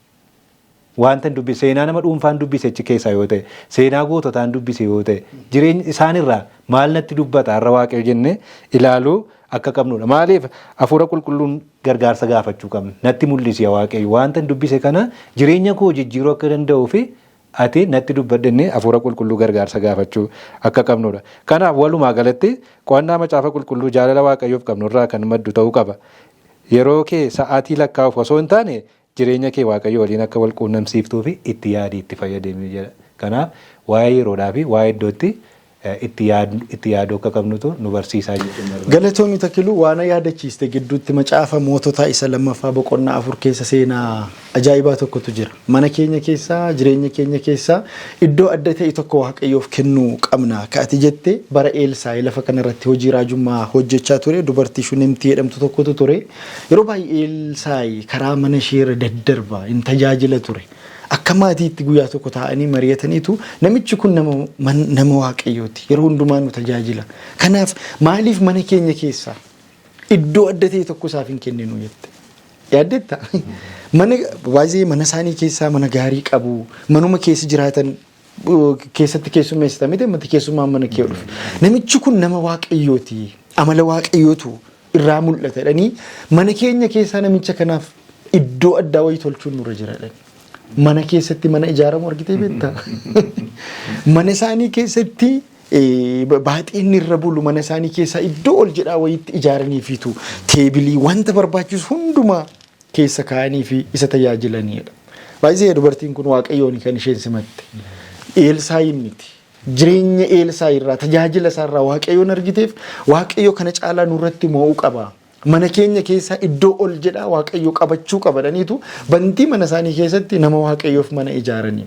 Wanta dubbise seenaa nama dhuunfaan dubbise achi keessaa yoo ta'e seenaa goototaan dubbise yoo ta'e jireenya isaanirraa maal natti dubbata har'a Waaqayyo jennee ilaaluu akka qabnudha. Maaliif hafuura qulqulluun gargaarsa gaafachuu qabna. Natti mul'isi yaa Waaqayyo wanta dubbise kana jireenya koo jijjiiruu akka danda'uu fi ati natti dubbadhu jennee hafuura qulqulluu gargaarsa gaafachuu akka qabnudha. Kanaaf walumaa galatti qo'annaa macaafa qulqulluu jaalala Waaqayyoof qabnu irraa kan maddu ta'uu qaba. Yeroo kee sa'aatii lakkaa'uuf osoo hin taane jireenya kee Waaqayyo waliin akka wal quunnamsiiftuu fi itti yaadii itti fayyadami jedha. Kanaaf waa'ee yeroodhaa fi waa'ee iddootti itti yaaduu akka qabnutu nu barsiisaa jechuun barbaada. Galatoomi Takiluu waan yaadachiiste gidduutti macaafa moototaa isa lammaffaa boqonnaa 4 keessa seenaa ajaa'ibaa tokkotu jira. Mana keenya keessaa jireenya keenya keessaa iddoo adda ta'e tokko Waaqayyoof kennuu qabna. Akka ati jette bara Eelsaa'ii lafa kanarratti hojii raajummaa hojjechaa ture dubartii Shunemtii jedhamtu tokkotu ture. Yeroo baay'ee Elsaa'i karaa mana ishee irra daddarba in tajaajila ture. Akka maatiitti guyyaa tokko taa'anii mari'ataniitu namichi kun nama, nama Waaqayyooti. Yeroo hundumaa nu tajaajila. Kanaaf maaliif mana keenya keessaa iddoo adda ta'e tokko isaaf hin kenninu jette. Yaaddetta? Mana baay'ee mana isaanii keessaa mana gaarii qabu. Manuma keessa jiraatan keessatti keessummeessita miti ammatti keessummaan mana kee dhufe. Namichi kun nama Waaqayyooti. Amala Waaqayyootu irraa mul'ata jedhanii mana keenya keessaa namicha kanaaf iddoo addaa wayii tolchuun nurra jira jedhani. Mana keessatti mana ijaaramu argitee beektaa? Mana isaanii keessatti baaxiin irra bulu mana isaanii keessaa iddoo ol jedhaa wayiitti ijaaraniifiitu teebilii wanta barbaachisu hundumaa keessa kaa'anii fi isa tajaajilanidha. Baay'ee dubartiin kun Waaqayyoon kan isheen simatte. Eelsaayiin miti. Jireenya Eelsaa irraa tajaajila isaa irraa Waaqayyoon argiteef Waaqayyo kana caalaa nurratti mo'uu qaba. Mana keenya keessaa iddoo ol jedhaa Waaqayyo qabachuu qaba jedhaniitu bantii mana isaanii keessatti nama Waaqayyoof mana ijaaranii.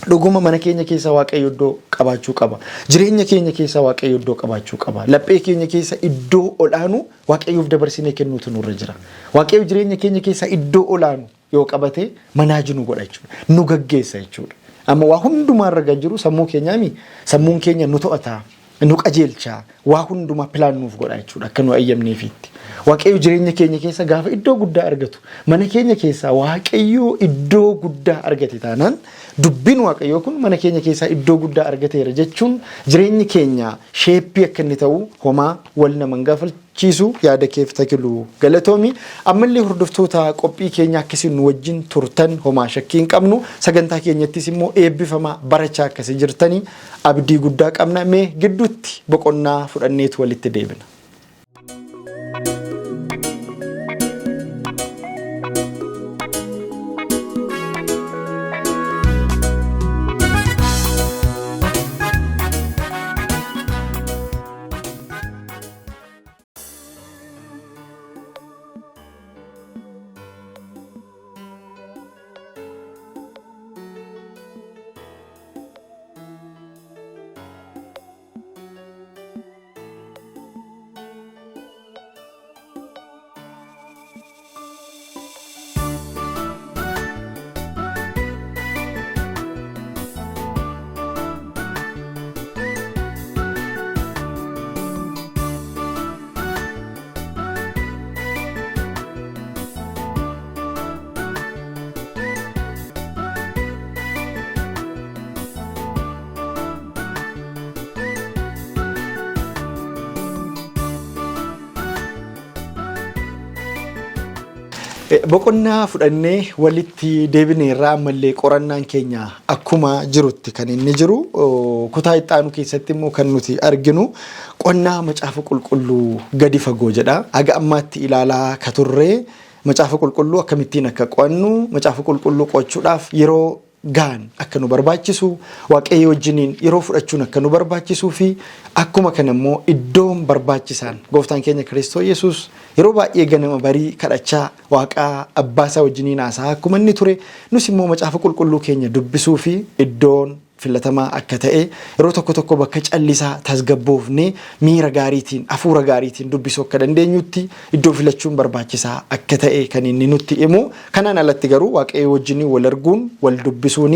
Dhuguma mana keenya keessa Waaqayyo iddoo qabaachuu qaba. Jireenya keenya keessa Waaqayyo iddoo qabaachuu qaba. Laphee keenya keessa iddoo olaanu Waaqayyoof dabarsinee kennuutu nurra jira. Waaqayyo jireenya keenya keessa iddoo olaanu yoo qabate manaaji nu godha jechuudha. Nu gaggeessa jechuudha. Amma waa hundumaa irra kan jiru sammuu keenyaami. Sammuun keenya nu to'ata, nu qajeelcha, waa hundumaa plan nuuf godha jechuudha akka nu ayyamneefiitti. Waaqayyo jireenya keenya keessa gaafa iddoo guddaa argatu, mana keenya keessaa Waaqayyo iddoo guddaa argate taanaan, dubbiin Waaqayyoo kun mana keenya keessaa iddoo guddaa argateera jechuun jireenyi keenya shape akka inni ta'u homaa wal nama hin gaafachiisu. Yaada keef, Takiluu, galatoomi. Ammallee hordoftoota qophii keenya, akkasiin nu wajjin turtan homaa shakkii hin qabnu. Sagantaa keenyattis immoo eebbifamaa, barachaa akkasii jirtanii abdii guddaa qabna. Mee gidduutti boqonnaa fudhanneetu walitti deebina. Boqonnaa fudhannee walitti deebineerraa. Ammallee qorannaan keenya akkuma jirutti kan inni jiru. Kutaa itti keessatti immoo kan nuti arginu qonnaa macaafa qulqulluu gadi fagoo jedha. Haga ammaatti ilaalaa ka turre macaafa qulqulluu akkamittiin akka qo'annu, macaafa qulqulluu qo'achuudhaaf yeroo gaan akka nu barbaachisu, Waaqayyo wajjiniin yeroo fudhachuun akka nu barbaachisuu fi akkuma kana immoo iddoon barbaachisaan gooftaan keenya Kiristoos Yesuus yeroo baay'ee ganama barii kadhachaa Waaqaa abbaasaa wajjiniin haasaa akkuma inni ture, nus immoo macaafa qulqulluu keenya dubbisuu fi iddoon filatamaa akka ta'e, yeroo tokko tokko bakka callisaa tasgabboofnee miira gaariitiin, hafuura gaariitiin dubbisuu akka dandeenyutti iddoo filachuun barbaachisaa akka ta'e kan inni nutti himu. Kanaan alatti garuu Waaqayyo wajjin wal arguun, wal dubbisuun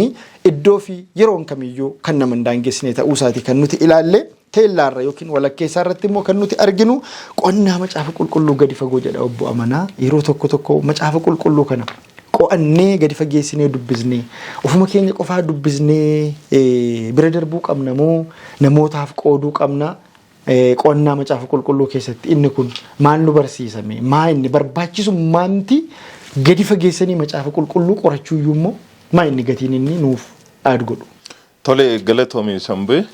iddoo fi yeroon kamiyyuu kan nama hin daangessine ta'uu isaati kan nuti ilaalle. Teellaarra yookiin walakkeessaa irratti immoo kan nuti arginu qonnaa macaafa qulqulluu gadi fagoo jedha. Obbo Amanaa, yeroo tokko tokko macaafa qulqulluu kana qo'annee, gadi fageessinee dubbisnee, ofuma keenya qofaa dubbisnee bira darbuu qabna moo namootaaf qooduu qabna? Qo'annaa macaafa qulqulluu keessatti inni kun maal nu barsiisame? Maa inni barbaachisummaanti gadi fageessanii macaafa qulqulluu qorachuu iyyuu immoo maa inni gatiin inni nuuf aad godhu? Tole, galatoomii, Sambee.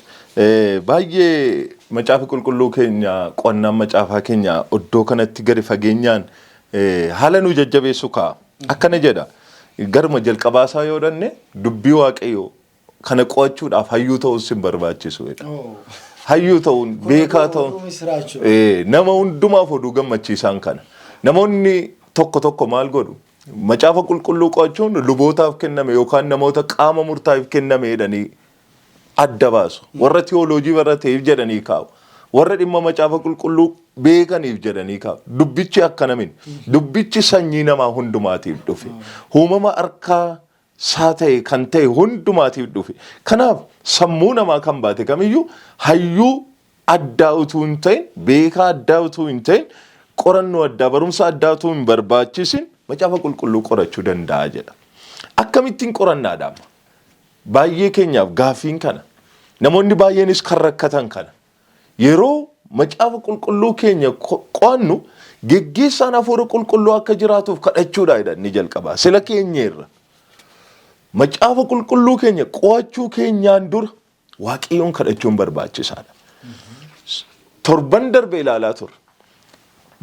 Baay'ee macaafa qulqulluu keenya, qo'annaan macaafaa keenya iddoo kanatti gadi fageenyaan haala nu jajjabeessu ka'a. Akkana jedha. Garuma jalqabaasaa yoo dhanne, dubbii Waaqayyoo kana qo'achuudhaaf hayyuu ta'uun sin barbaachisu jedha. Hayyuu ta'uun, beekaa ta'uun nama hundumaaf oduu gammachiisaan kana. Namoonni tokko tokko maal godhu? Macaafa qulqulluu qo'achuun lubootaaf kenname yookaan namoota qaama murtaa'eef kenname jedhanii adda baasu. Warra tiyooloojii barateef jedhanii kaa'u. Warra dhimma macaafa qulqulluu beekaniif jedhanii kaa'u. Dubbichi akkana miti. Dubbichi sanyii namaa hundumaatiif dhufe. Uumama harkaa isaa ta'e kan ta'e hundumaatiif dhufe. Kanaaf sammuu namaa kan baate kamiyyuu hayyuu addaa utuu hin ta'in, beekaa addaa utuu hin ta'in, qorannoo addaa, barumsa addaa utuu hin barbaachisin macaafa qulqulluu qorachuu danda'a jedha. Akkamittiin qorannaadha amma? Baay'ee keenyaaf gaaffiin kana. Namoonni baay'eenis kan rakkatan kana. Yeroo macaafa qulqulluu keenya qo'annu geggeessaan hafuura qulqulluu akka jiraatuuf kadhachuudha jedha inni jalqabaa. Sila keenyeerra. Macaafa qulqulluu keenya qo'achuu keenyaan dura Waaqayyoon kadhachuun barbaachisaadha. Torban darbe ilaalaa turre.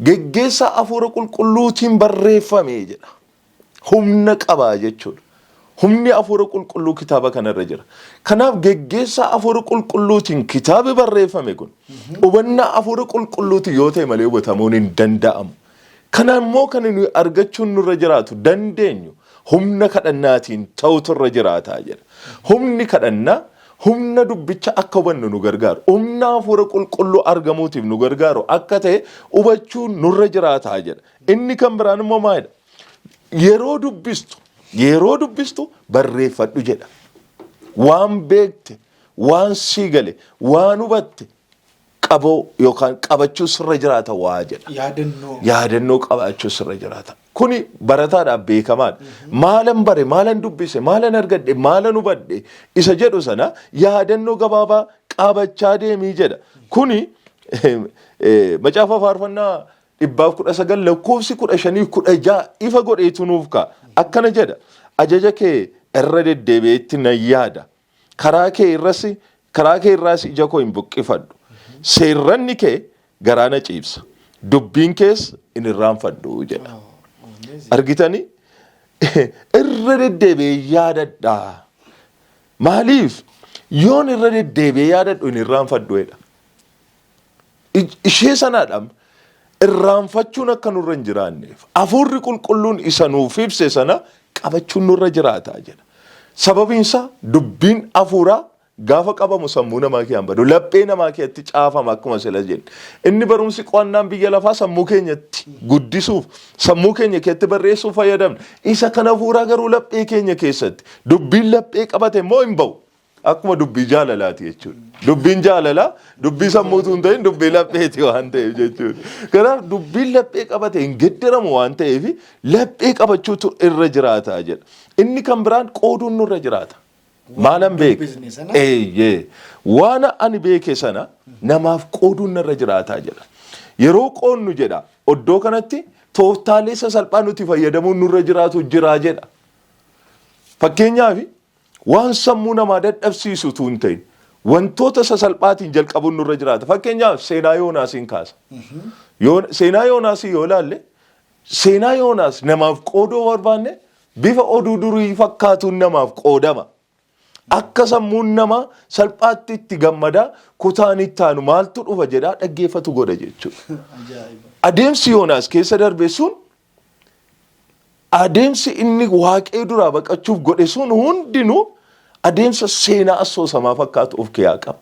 Geggeessaa hafuura qulqulluutiin barreeffame jedha. Humna qabaa jechuudha. Humni hafuura qulqulluu kitaaba kanarra jira. Kanaaf geggeessaa hafuura qulqulluutiin kitaabi barreeffame kun hubannaa hafuura qulqulluutiin yoo ta'e malee hubatamuun hin danda'amu. Kana immoo kan nuyi argachuun nurra jiraatu dandeenyu humna kadhannaatiin ta'utu irra jiraataa jedha. Humni kadhannaa humna dubbicha akka hubannu nu gargaaru, humna hafuura qulqulluu argamuutiif nu gargaaru akka ta'e hubachuun nurra jiraataa jedha. Inni kan biraan immoo maalidha? Yeroo dubbistu barreeffadhu jedha. Waan beekte, waan sii gale, waan hubatte Qaboo yookaan qabachuu sirra jiraata waa jedha. Yaadannoo. Yaadannoo qabaachuu sirra jiraata. Kuni barataadhaaf beekamaadha. Maalan bare, maalan dubbise, maalan argadhe, maalan hubadhe isa jedhu sana yaadannoo gabaabaa qabachaa deemii jedha. Kuni macaafa faarfannaa 119 lakkoofsi 15 16 ifa godheetu nuuf ka'a. Akkana jedha. Ajaja kee irra deddeebi'eetti nan yaada. Karaa kee irras karaa kee irraas ija koo hin buqqifadhu. Seerranni kee garaa na ciibsa. Dubbiin kees hin irraanfadhu jedha. Argitanii irra deddeebi'ee yaadadha. Maaliif yoon irra deddeebi'ee yaadadhu hin irraanfadhu jedha. Ishee sanaadha irraanfachuun akka nurra hin jiraanneef hafuurri qulqulluun isa nuuf ibse sana qabachuun nurra jiraata jedha. Sababiin isaa dubbiin hafuuraa gaafa qabamu sammuu namaa keessaan badu laphee namaa keessatti caafama akkuma sila jenne. Inni barumsi qo'annaan biyya lafaa sammuu keenyatti guddisuuf sammuu keenya keessatti barreessuuf fayyadamna. Isa kan hafuuraa garuu laphee keenya keessatti dubbiin laphee qabate immoo hin ba'u. Akkuma dubbii jaalalaati jechuudha. Dubbiin jaalalaa dubbii sammuutu hin ta'in dubbii lapheeti waan ta'eef jechuudha. Kanaaf dubbiin laphee qabate hin geddaramu waan ta'eef laphee qabachuutu irra jiraata jedha. Inni kan biraan qooduun nurra jiraata. Maalan beeke? Dubbisne sana. Eeyyee. Waan ani beeke sana namaaf qooduun narra jiraata jedha. Yeroo qoodnu jedha iddoo kanatti tooftaalee sasalphaa nuti fayyadamuun nurra jiraatu jira jedha. Fakkeenyaaf waan sammuu namaa dadhabsiisu utuu hin ta'in wantoota sasalphaatiin jalqabuun nurra jiraata. Fakkeenyaaf seenaa Yoonaasiin kaasa. Seenaa Yoonaasii yoo ilaalle seenaa Yoonaas namaaf qooduu barbaanne bifa oduu durii fakkaatuun namaaf qoodama. Akka sammuun namaa salphaatti itti gammadaa kutaan itti aanu maaltu dhufa jedhaa dhaggeeffatu godha jechuudha. Adeemsi Yoonaas keessa darbe sun adeemsi inni waaqee duraa baqachuuf godhe sun hundinuu adeemsa seenaa asoosamaa fakkaatu of keessaa qaba.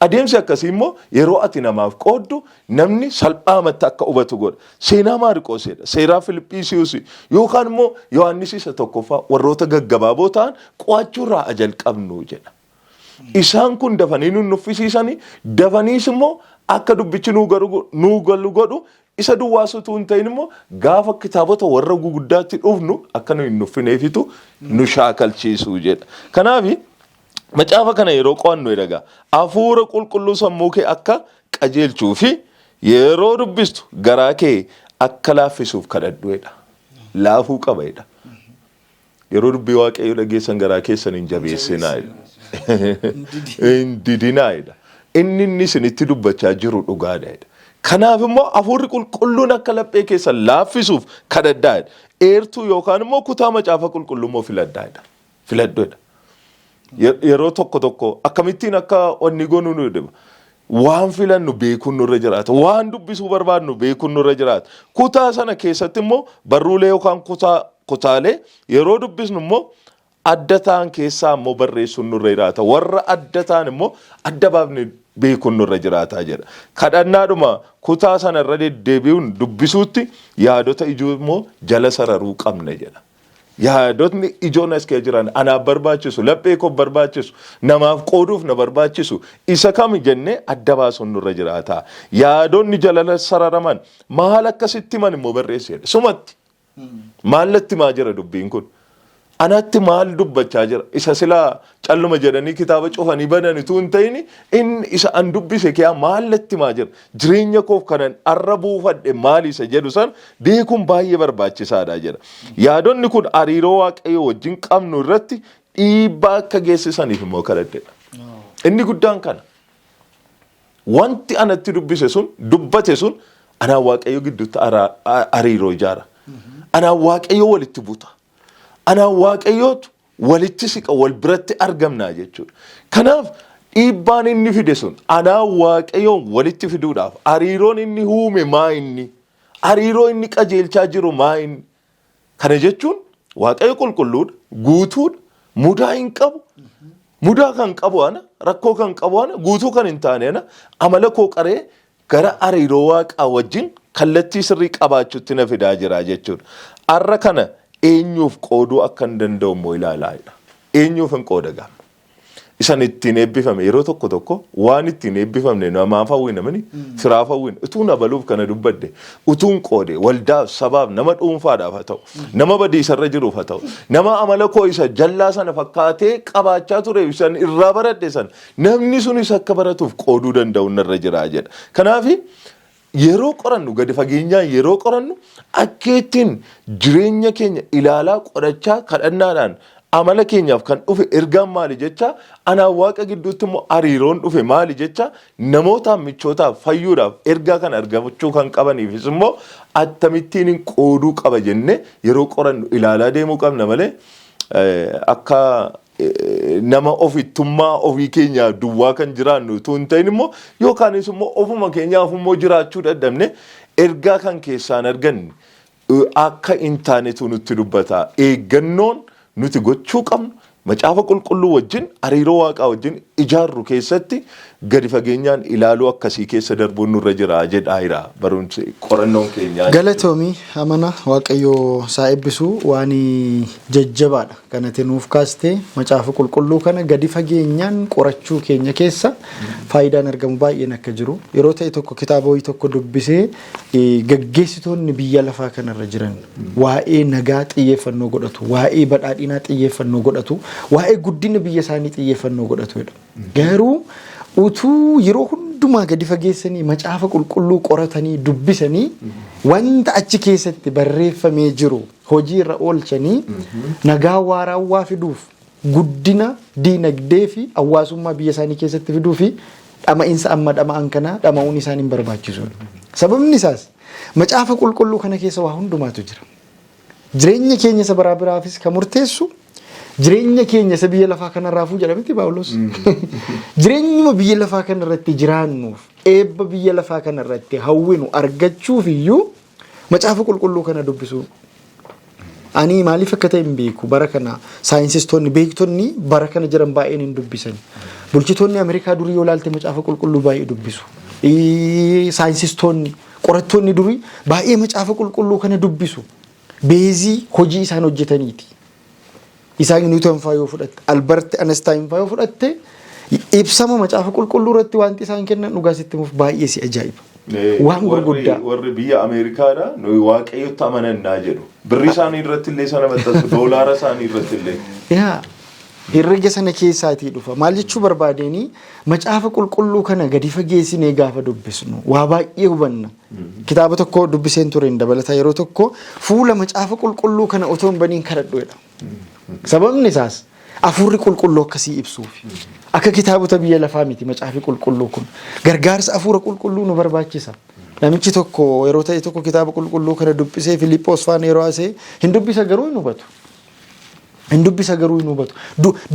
Adeemsi akkasii immoo yeroo ati namaaf qooddu namni salphaamatti akka hubatu godha. Seenaa Maariqoosidha, seenaa Filiphisiiyuus yookaan immoo Yohaannis isa tokkoffaa warroota gaggabaaboo ta'an qo'achuurraa jalqabnu jedha. Isaan kun dafanii nu nuffisiisanii dafaniis immoo akka dubbichi nuu galu godhu isa duwwaasutu hin ta'in immoo gaafa kitaabota warra guguddaatti dhufnu akka nu hin nuffineefitu nu shaakalchiisu jedha. Kanaaf macaafa kana yeroo qo'annu egaa hafuura qulqulluu sammuu kee akka qajeelchuu fi yeroo dubbistu garaa kee akka laaffisuuf kadhadhu jedha. Laafuu qaba jedha. Yeroo dubbii waaqayyoo dhageessan garaa keessan hin jabeessinaa jedha. Hin didinaa jedha. Inni inni isinitti dubbachaa jiru dhugaadha jedha. Kanaaf immoo hafuurri qulqulluun akka laphee keessan laaffisuuf kadhadhaa jedha. Eertuu yookaan immoo kutaa macaafa qulqulluu immoo filadhaa jedha. Filadhu jedha. Yeroo tokko tokko akkamittiin akka wanni goonuu nu dhiba. Waan filannu beekuun nurra jiraata. Waan dubbisuu barbaadnu beekuun nurra jiraata. Kutaa sana keessatti immoo barruulee yookaan kutaalee yeroo dubbisnu immoo adda ta'an keessaa immoo barreessuun nurra jiraata. Warra adda ta'an immoo adda baafne beekuun nurra jiraata jedha. Kadhannaadhuma kutaa sana irra deddeebi'uun dubbisuutti yaadota ijoo immoo jala sararuu qabna jedha. Yaadotni ijoon as keessa jiran anaaf barbaachisu, laphee koof barbaachisu, namaaf qooduuf na barbaachisu isa kami jennee adda baasuun nurra jiraata. Yaadonni jala sararaman maal akkasitti himan immoo barreessi jedhe. Sumatti maallatti maa jira dubbiin kun? Anatti maal dubbachaa jira? Isa silaa calluma jedhanii kitaaba cufanii banan utuu hin ta'in inni isa an dubbise kiyaa maallatti maa jira? Jireenya koof kanan arra buufadhe maali isa jedhu san beekuun baay'ee barbaachisaadha jedha. Yaadonni kun hariiroo waaqayyoo wajjin qabnu irratti dhiibbaa akka geessisaniif immoo kadhadheedha. Inni guddaan kana. Wanti anatti dubbise sun dubbate sun anaan waaqayyo gidduutti hariiroo ijaara. Anaan waaqayyo walitti buta. Anaan waaqayyootu walitti siqa wal biratti argamnaa jechuudha. Kanaaf dhiibbaan inni fide sun anaan waaqayyoon walitti fiduudhaaf hariiroon inni uume maa inni hariiroo inni qajeelchaa jiru maa inni kana jechuun waaqayyo qulqulluudha guutuudha mudaa hin qabu mudaa kan qabu ana rakkoo kan qabu ana guutuu kan hin taane ana amala koo qaree gara hariiroo waaqaa wajjin kallattii sirrii qabaachuutti na fidaa jira jechuudha. Arra kana eenyuuf qooduu akka hin danda'u immoo ilaalaa jedha. Eenyuuf hin qooda gaama. Isan ittiin eebbifame yeroo tokko tokko waan ittiin eebbifamne namaaf hawwina mini firaaf hawwina utuun abaluuf kana dubbadde utuun qoode waldaaf sabaaf nama dhuunfaadhaaf haa ta'u nama badiisarra jiruuf haa ta'u nama amala koo isa jallaa sana fakkaatee qabaachaa ture isan irraa baradhe sana namni sunis akka baratuuf qooduu danda'u narra jira jedha. Kanaaf yeroo qorannu gadi fageenyaan yeroo qorannu akka ittiin jireenya keenya ilaalaa qorachaa kadhannaadhaan amala keenyaaf kan dhufe ergaan maali jecha anaan waaqa gidduutti immoo hariiroon dhufe maali jecha namootaaf michootaaf fayyuudhaaf ergaa kan argachuu kan qabaniifis immoo akkamittiin qooduu qaba jenne yeroo qorannu ilaalaa deemuu qabna malee akka nama ofittummaa ofii keenyaa duwwaa kan jiraannu utuu hin ta'in immoo yookaanis immoo ofuma keenyaaf immoo jiraachuu dadhabne ergaa kan keessaan arganne akka hin taanetu nutti dubbata. Eeggannoon nuti gochuu qabnu macaafa qulqulluu wajjin hariiroo waaqaa wajjin ijaarru keessatti gadi fageenyaan ilaaluu akkasii keessa darbuun nurra jira jedhaa jira barumsi qorannoon keenyaa. Galatoomii amana Waaqayyoo isaa eebbisu waan jajjabaadha kanatti nuuf kaastee macaafa qulqulluu kana gadi fageenyaan qorachuu keenya keessa faayidaan argamu baay'een akka jiru yeroo ta'e tokko kitaaba wayii tokko dubbisee gaggeessitoonni biyya lafaa kanarra jiran waa'ee nagaa xiyyeeffannoo godhatu, waa'ee badhaadhinaa xiyyeeffannoo godhatu, waa'ee guddina biyya isaanii xiyyeeffannoo godhatu jedha. Garuu utuu yeroo hundumaa gadi fageessanii macaafa qulqulluu qoratanii dubbisanii wanta achi keessatti barreeffamee jiru hojii irra oolchanii nagaa waaraawwaa fiduuf guddina diinagdee fi hawaasummaa biyya isaanii keessatti fiduu fi dhama'insa amma dhama'an kana dhama'uun isaan hin barbaachisu. Sababni isaas macaafa qulqulluu kana keessa waa hundumaatu jira. Jireenya keenya isa baraa biraafis kan murteessu jireenya keenya isa biyya lafaa kanarraafuu jedhamti Paawulos. Jireenyuma biyya lafaa kanarratti jiraannuuf eebba biyya lafaa kanarratti hawwinu argachuuf iyyuu macaafa qulqulluu kana dubbisuu. Ani maaliif akka ta'e hin beeku bara kana saayinsistoonni beektonni bara kana jiran baay'een hin dubbisan. Bulchitoonni Ameerikaa durii yoo ilaalte macaafa qulqulluu baay'ee dubbisu. Saayinsistoonni qorattoonni durii baay'ee macaafa qulqulluu kana dubbisu. Beezii hojii isaan hojjetaniiti. Isaac Newton faa yoo fudhatte, Albert Einstein faa yoo fudhatte ibsama macaafa qulqulluu irratti wanti isaan kennan dhugaa sitti himuuf baay'ee si ajaa'iba. Waan gurguddaa. Warri biyya Ameerikaadha nuyi waaqayyotti amanannaa jedhu. Birri isaanii irratti illee sana maxxansu, doolaara isaanii irratti illee. Yaa herrega sana keessaatii dhufa. Maal jechuu barbaadeenii macaafa qulqulluu kana gadi fageessinee gaafa dubbisnu waa baay'ee hubanna. Kitaaba tokko dubbiseen tureen dabalataa yeroo tokko fuula macaafa qulqulluu kana otoo hin baniin kadhadhu jedha. Sababni isaas hafuurri qulqulluu akkasii ibsuuf. Akka kitaabota biyya lafaa miti macaafi qulqulluu kun. Gargaarsa hafuura qulqulluu nu barbaachisa. Namichi tokko yeroo ta'e tokko kitaaba qulqulluu kana dubbisee Filiiphoos faana yeroo haasa'e hin dubbisa garuu hin hubatu. Hin dubbisa garuu hin hubatu.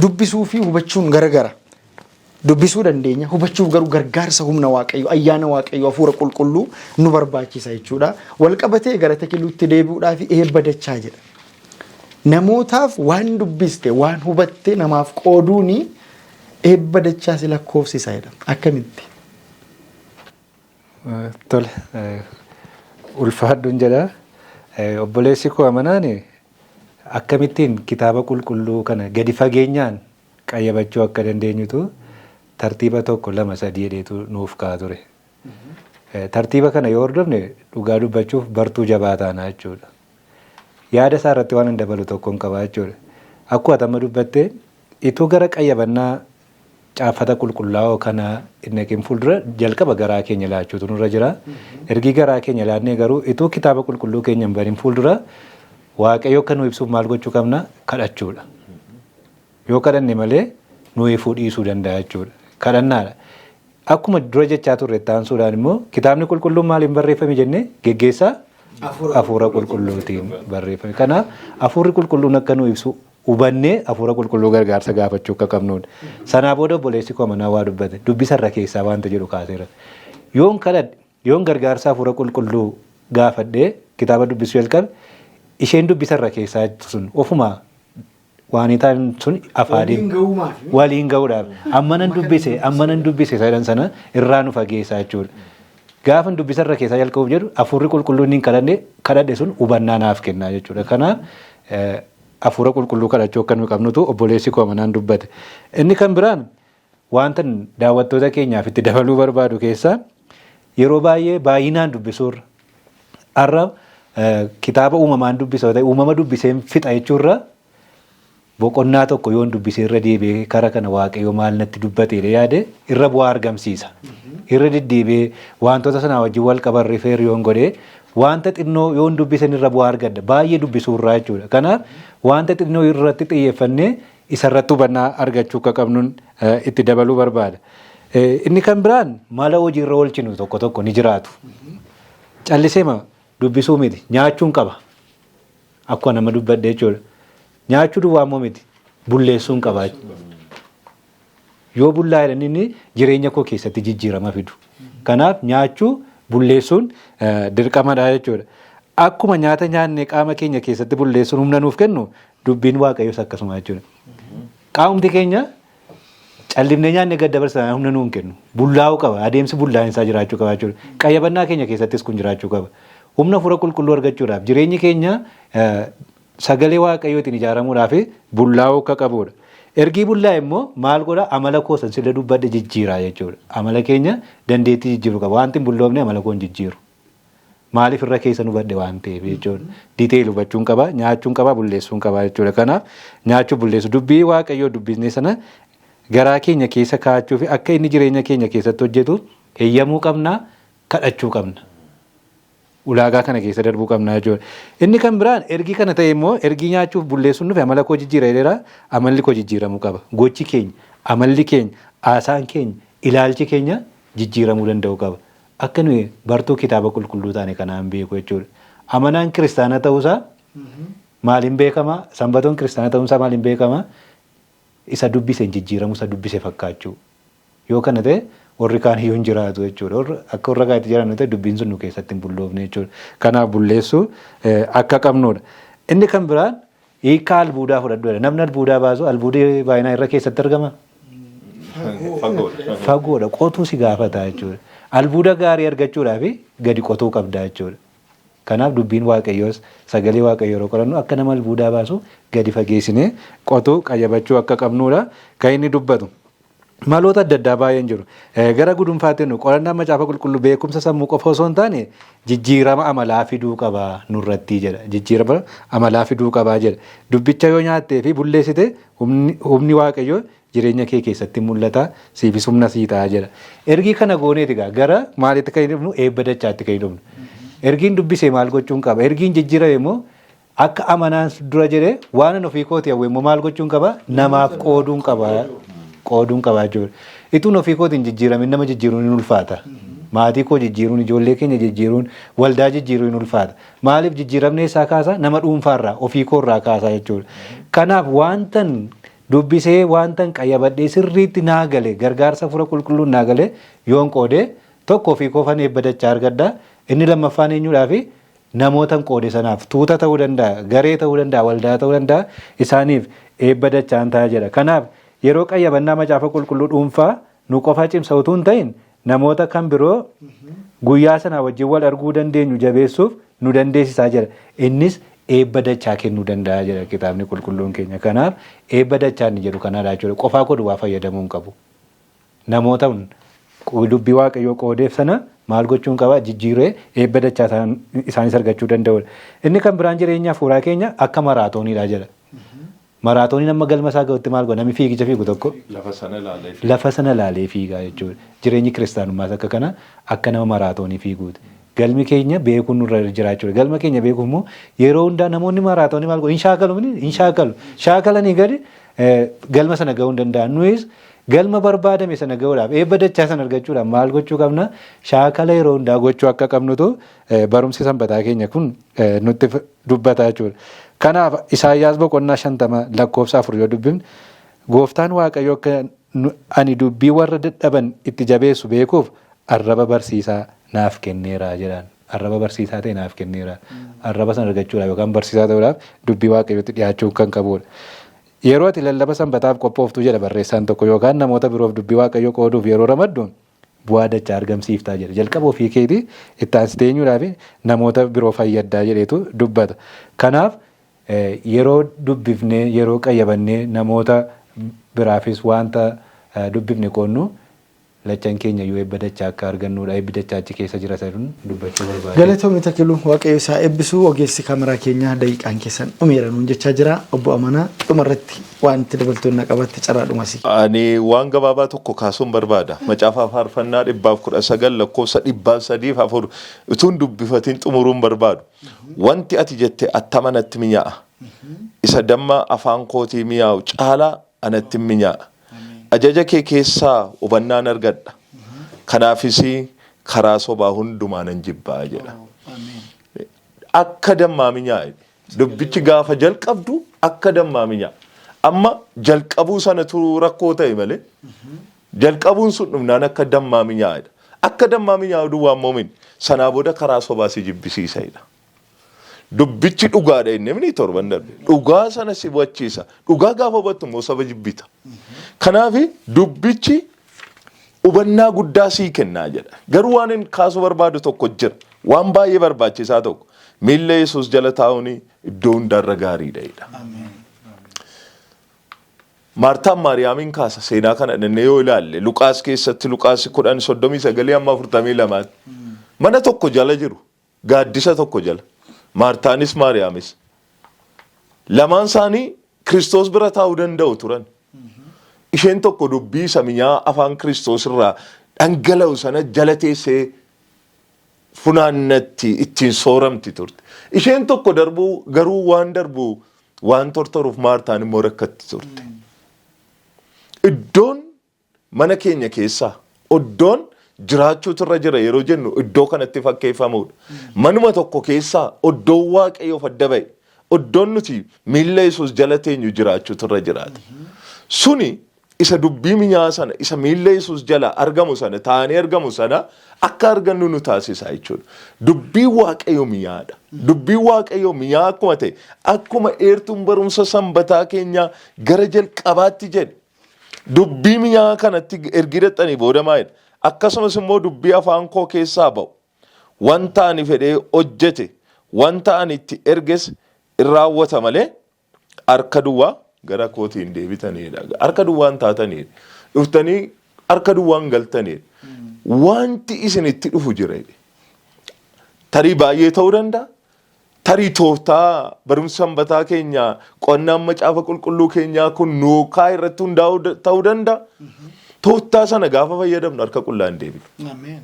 Dubbisuu fi hubachuun garagara. Dubbisuu dandeenya hubachuuf garuu gargaarsa humna waaqayyo ayyaana waaqayyo hafuura qulqulluu nu barbaachisa jechuudha. Wal qabatee gara takiluutti deebi'uudhaaf eebba dachaa jedha. Namootaaf waan dubbiste waan hubatte namaaf qooduuni eebba dachaa si lakkoofsisa jedha. Akkamitti? Tole ulfaadhuun jedha. Obboleessi koo amanaan akkamittiin kitaaba qulqulluu kana gadi fageenyaan qayyabachuu akka dandeenyutu tartiiba 1 2 3 jedheetu nuuf ka'a ture. Tartiiba kana yoo hordofne dhugaa dubbachuuf bartuu jabaa taana jechuudha. Yaada isaa irratti waan hin dabalu tokko hin qaba jechuudha. Akkuma ati amma dubbatte ituu gara qayyabannaa caaffata qulqullaa'oo kana hin dhaqin fuuldura jalqaba garaa keenya laachuutu nurra jira. Ergi garaa keenya laannee garuu ituu kitaaba qulqulluu keenya hin banin fuuldura Waaqayyo akka nu ibsuuf maal gochuu qabna? Kadhachuudha. Yoo kadhanne malee nu ifuu dhiisuu danda'a jechuudha. Kadhannaadha. Akkuma dura jechaa turre itti aansuudhaan immoo kitaabni qulqulluun maaliin barreeffame jennee geggeessaa hafuura qulqulluutiin barreeffame. Kanaaf hafuurri qulqulluun akka nu ibsu hubannee hafuura qulqulluu gargaarsa gaafachuu akka qabnudha. Sanaa booda obboleessi koo amanaa waa dubbate dubbisa irra keessaa waanta jedhu kaaseera. Yoon kadhadhe yoon gargaarsa hafuura qulqulluu gaafadhee kitaaba dubbisuu jalqabe isheen dubbisa irra keessaa sun ofumaa waan ta'an sun afaaniin waliin ga'uudhaaf ammanan dubbise jedhan sana irraa nu fageessaa jechuudha. Gaafa dubbisa irra keessaa jalqabuuf jedhu hafuurri qulqulluun inni kadhadhe sun hubannaa naaf kennaa jechuudha. Kanaaf hafuura qulqulluu kadhachuu akka nuyi qabnutu obboleessi koo amanaan dubbate. Inni kan biraan wanta daawwattoota keenyaaf itti dabaluu barbaadu keessaa yeroo baay'ee baay'inaan dubbisuurra har'a kitaaba uumamaan dubbisa yoo ta'e uumama dubbiseen fixa jechuurra boqonnaa tokko yoon dubbisee irra deebi'ee kara kana Waaqayyo maal natti dubbateedha yaade irra bu'aa argamsiisa. Irra deddeebi'ee wantoota sanaa wajjin wal qaban rifeer yoon godhee wanta xinnoo yoon dubbisan irra bu'aa argadha. Baay'ee dubbisuurraa jechuudha. Kanaaf wanta xinnoo irratti xiyyeeffannee isarratti hubannaa argachuu akka qabnuun itti dabaluu barbaada. Inni kan biraan mala hojiirra oolchinu tokko tokko ni jiraatu. Calliseema dubbisuu miti, nyaachuun qaba. Akkuma nama dubbadhe jechuudha. Nyaachuu duwwaa immoo miti, bulleessuun qaba. Yoo bullaa jedhan inni jireenya koo keessatti jijjiirama fidu. Kanaaf nyaachuu bulleessuun dirqamadha jechuudha. Akkuma nyaata nyaannee qaama keenya keessatti bulleessuun humna nuuf kennu dubbiin Waaqayyoos akkasuma jechuudha. Qaamumti keenya callifnee nyaannee gad dabarsan humna nuun kennu. Bullaa'uu qaba. Adeemsi bullaa'insaa jiraachuu qaba jechuudha. Qayyabannaa keenya keessattis kun jiraachuu qaba. Humna hafuura qulqulluu argachuudhaaf jireenyi keenya sagalee Waaqayyootiin ijaaramuudhaaf bullaa'uu akka qabudha. Ergii bullaa'e immoo maal godha? Amala koo san sila dubbadhe jijjiiraa jechuudha. Amala keenya dandeettii jijjiiruu qaba. Wanti hin bulloofne amala koo hin jijjiiru. Maaliif irra keessa nu badde waan ta'eef jechuudha. Detail hubachuun qaba, nyaachuun qaba, bulleessuun qaba jechuudha. Kanaaf nyaachuu bulleessu dubbii Waaqayyoo dubbisnee sana garaa keenya keessa kaa'achuu fi akka inni jireenya keenya keessatti hojjetu heyyamuu qabna, kadhachuu qabna. Ulaagaa kana keessa darbuu qabna jechuudha. Inni kan biraan ergii kana ta'e immoo ergii nyaachuuf bulleessuun dhufe amala koo jijjiira jedheera, amalli koo jijjiiramuu qaba. Gochi keenya, amalli keenya, haasaan keenya, ilaalchi keenya jijjiiramuu danda'uu qaba. Akka nuyi bartuu kitaaba qulqulluu taane kanaan beeku jechuudha. Amanaan kiristaana ta'uusaa maaliin beekama? Sanbatoon kiristaana ta'uunsaa maaliin beekama? Isa dubbise hin jijjiiramu, isa dubbise fakkaachuu. Yoo kana ta'e warri kaan iyyuu hin jiraatu jechuudha. Akka warra kaanitti jiraannu ta'e dubbiin sun nu keessatti hin bulloofne jechuudha. Kanaaf bulleessuu akka qabnudha. Inni kan biraan hiikkaa albuudaa fudhadhuudha. Namni albuudaa baasu albuudii baay'inaan irra keessatti argama? Fagoodha. Fagoodha. Qotuu si gaafata jechuudha. Albuuda gaarii argachuudhaaf gadi qotuu qabda jechuudha. Kanaaf dubbiin Waaqayyoos sagalee Waaqayyoo yeroo qorannu akka nama albuudaa baasu gadi fageessinee qotuu qayyabachuu akka qabnudha kan inni dubbatu. Maloota adda addaa baay'een jiru. Gara gudunfaatti nu qorannaan macaafa qulqulluu beekumsa sammuu qofa osoo hin taane jijjiirama amalaa fiduu qaba nurratti jedha. Jijjiirama amalaa fiduu qabaa jedha. Dubbicha yoo nyaattee fi bulleessite humni Waaqayyoo jireenya kee keessatti mul'ata, siifis humna sii ta'a jedha. Ergii kana gooneeti egaa gara maalitti kan hin dhufnu? Eebba dachaatti kan hin dhufnu. Ergiin dubbisee maal gochuun qaba? Ergiin jijjiirame immoo akka amanaan dura jedhee waan an ofii kooti hawwe immoo maal gochuun qaba? Namaaf qooduun qaba. Qooduun qaba jechuudha. Ituun ofii kootiin jijjiiramin nama jijjiiruun hin ulfaata. Maatii koo jijjiiruun, ijoollee keenya jijjiiruun, waldaa jijjiiruun hin ulfaata. Maaliif jijjiiramni eessaa kaasa? Nama dhuunfaarraa, ofii koorraa kaasa jechuudha. Kanaaf wantan dubbisee wantan qayyabadhee sirriitti naa gale, gargaarsa hafuura qulqulluun naa gale yoon qoode tokko ofii koofan eebba dachaa argadha. Inni lammaffaan eenyuudhaafi? Namootan qoode sanaaf tuuta ta'uu danda'a, garee ta'uu danda'a, waldaa ta'uu danda'a, isaaniif eebba dachaan ta'a jedha. Kanaaf yeroo qayyabannaa macaafa qulqulluu dhuunfaa nu qofa cimsa utuu hin ta'in namoota kan biroo guyyaa sanaa wajjin wal arguu dandeenyu jabeessuuf nu dandeessisaa jedha. Innis eebba dachaa kennuu danda'a jedha kitaabni qulqulluun keenya. Kanaaf eebba dachaa inni jedhu kanadha jechuudha. Qofaa koo duwwaa fayyadamuu hin qabu. Namoota dubbii Waaqayyoo qoodeef sana maal gochuun qaba? Jijjiiree eebba dachaa isaanis argachuu danda'udha. Inni kan biraan jireenya hafuuraa keenya akka maraatooniidha jedha. Maraatooniin amma galma isaa ga'utti maal godha? Namni fiigicha fiigu tokko lafa sana ilaalee fiiga. Lafa sana ilaalee fiigaa jechuudha. Jireenyi kiristaanummaas akka kana akka nama maraatoonii fiiguuti. Galmi keenya beekuun nurra jira jechuudha. Galma keenya beekuuf immoo yeroo hundaa namoonni maraatoonii maal godhu? Hin shaakalu miti? Hin shaakalu. Shaakalanii gadi galma sana ga'uu hin danda'an. Nuyis galma barbaadame sana ga'uudhaaf eebba dachaa sana argachuudhaaf maal gochuu qabna? Shaakala yeroo hundaa gochuu akka qabnutu barumsi sanbataa keenya kun nutti dubbata jechuudha. Kanaaf Isaayyaas boqonnaa 50 lakkoofsa 4 yoo dubbifne gooftaan Waaqayyo akka ani dubbii warra dadhaban itti jabeessu beekuuf arraba barsiisaa naaf kenneera jedhaan. Arraba barsiisaa ta'e naaf kenneera. Arraba sana argachuudhaaf yookaan barsiisaa ta'uudhaaf dubbii Waaqayyootti dhiyaachuu kan qabudha. Yeroo ati lallaba sanbataaf qophooftu jedha barreessaan tokko yookaan namoota biroof dubbii Waaqayyoo qooduuf yeroo ramaddu bu'aa dachaa argamsiiftaa jedha. Jalqaba ofii keetii itti aansitee eenyuudhaaf namoota biroo fayyaddaa jedheetu dubbata. Kanaaf Yeroo dubbifnee, yeroo qayyabannee namoota biraafis wanta dubbifne qoonnu, lachan keenya iyyuu eebba dachaa akka argannuudha. Eebbi dachaa achi keessa jira jedhuun dubbachuu barbaade. Galatoomii Takiluu, Waaqayyo isaa eebbisuu. Ogeessi kaameraa keenyaa daqiiqaan keessan dhumeera nuun jechaa jira. Obbo Amanaa, dhumarratti wanti dabaltoonni qabatte carraa dhumasi. Ani waan gabaabaa tokko kaasuun barbaada. Macaafa Faarfannaa 119 lakkoofsa 304 utuun dubbifatiin xumuruun barbaadu. Wanti ati jette attama natti minyaa'a. Isa damma afaan kootii mi'aawu caalaa anatti minyaa'a. Ajaja kee keessaa hubannaan argadha. Kanaafis karaa sobaa hundumaa nan jibbaa jedha. Akka dammaa minyaa'a. Dubbichi gaafa jalqabdu akka dammaa minyaa'a. Amma jalqabuu sanatu rakkoo ta'e malee, jalqabuun sun dhumnaan akka dammaa minyaa'edha. Akka dammaa minyaa'u duwwaan moomin sanaa booda karaa sobaa si jibbisiisedha. Dubbichi dhugaadha inni mini torban darbe. Dhugaa sana si hubachiisa. Dhugaa gaafa hubattu immoo saba jibbita. Kanaaf dubbichi hubannaa guddaa sii kennaa jedha. Garuu waan inni kaasuu barbaadu tokko jira. Waan baay'ee barbaachisaa tokko. Miilla Yesuus jala taa'uun iddoo hundaarra gaariidha jedha. Maartaan Maariyaamiin kaasa seenaa kana dhannee yoo ilaalle, Luqaas keessatti, Luqaas 10:39 hamma 42tti, mana tokko jala jiru, gaaddisa tokko jala, Maartaanis Maariyaamis lamaan isaanii Kiristoos bira taa'uu danda'u turan. Isheen tokko dubbii isa minyaa afaan Kiristoos irraa dhangala'u sana jala teessee funaannatti, ittiin sooramti turte. Isheen tokko darbuu garuu waan darbu waan tortoruuf Maartaan immoo rakkatti turte. Iddoon mana keenya keessaa, iddoon jiraachuutu irra jira yeroo jennu, iddoo kanatti fakkeeffamudha. Manuma tokko keessaa iddoon Waaqayyoof adda ba'e, iddoon nuti miilla Yesuus jala teenyu jiraachuutu irra jiraata. Suni isa dubbii minyaa sana, isa miilla Yesuus jala argamu sana taa'anii argamu sana akka argannu nu taasisa jechuudha. Dubbii Waaqayyo minyaadha. Dubbii Waaqayyo minyaa akkuma ta'e, akkuma eertuun barumsa sanbataa keenyaa gara jalqabaatti jedhe, dubbii minyaa kanatti ergi dhaxxanii booda maalidha? Akkasumas immoo dubbii afaan koo keessaa ba'u, wanta ani fedhee hojjete, wanta ani itti erges in raawwata malee harka duwwaa gara kootiin deebitanidha. Harka duwwaan taatanidha. Dhuftanii harka duwwaan galtanidha. Wanti isin itti dhufu jira. Tarii baay'ee ta'uu danda'a. Tarii tooftaa barumsa sanbataa keenya, qo'annaan Macaafa Qulqulluu keenyaa kun nuukaa irratti hundaa'uu ta'uu danda'a. Tooftaa sana gaafa fayyadamnu harka qullaa hin deebinu.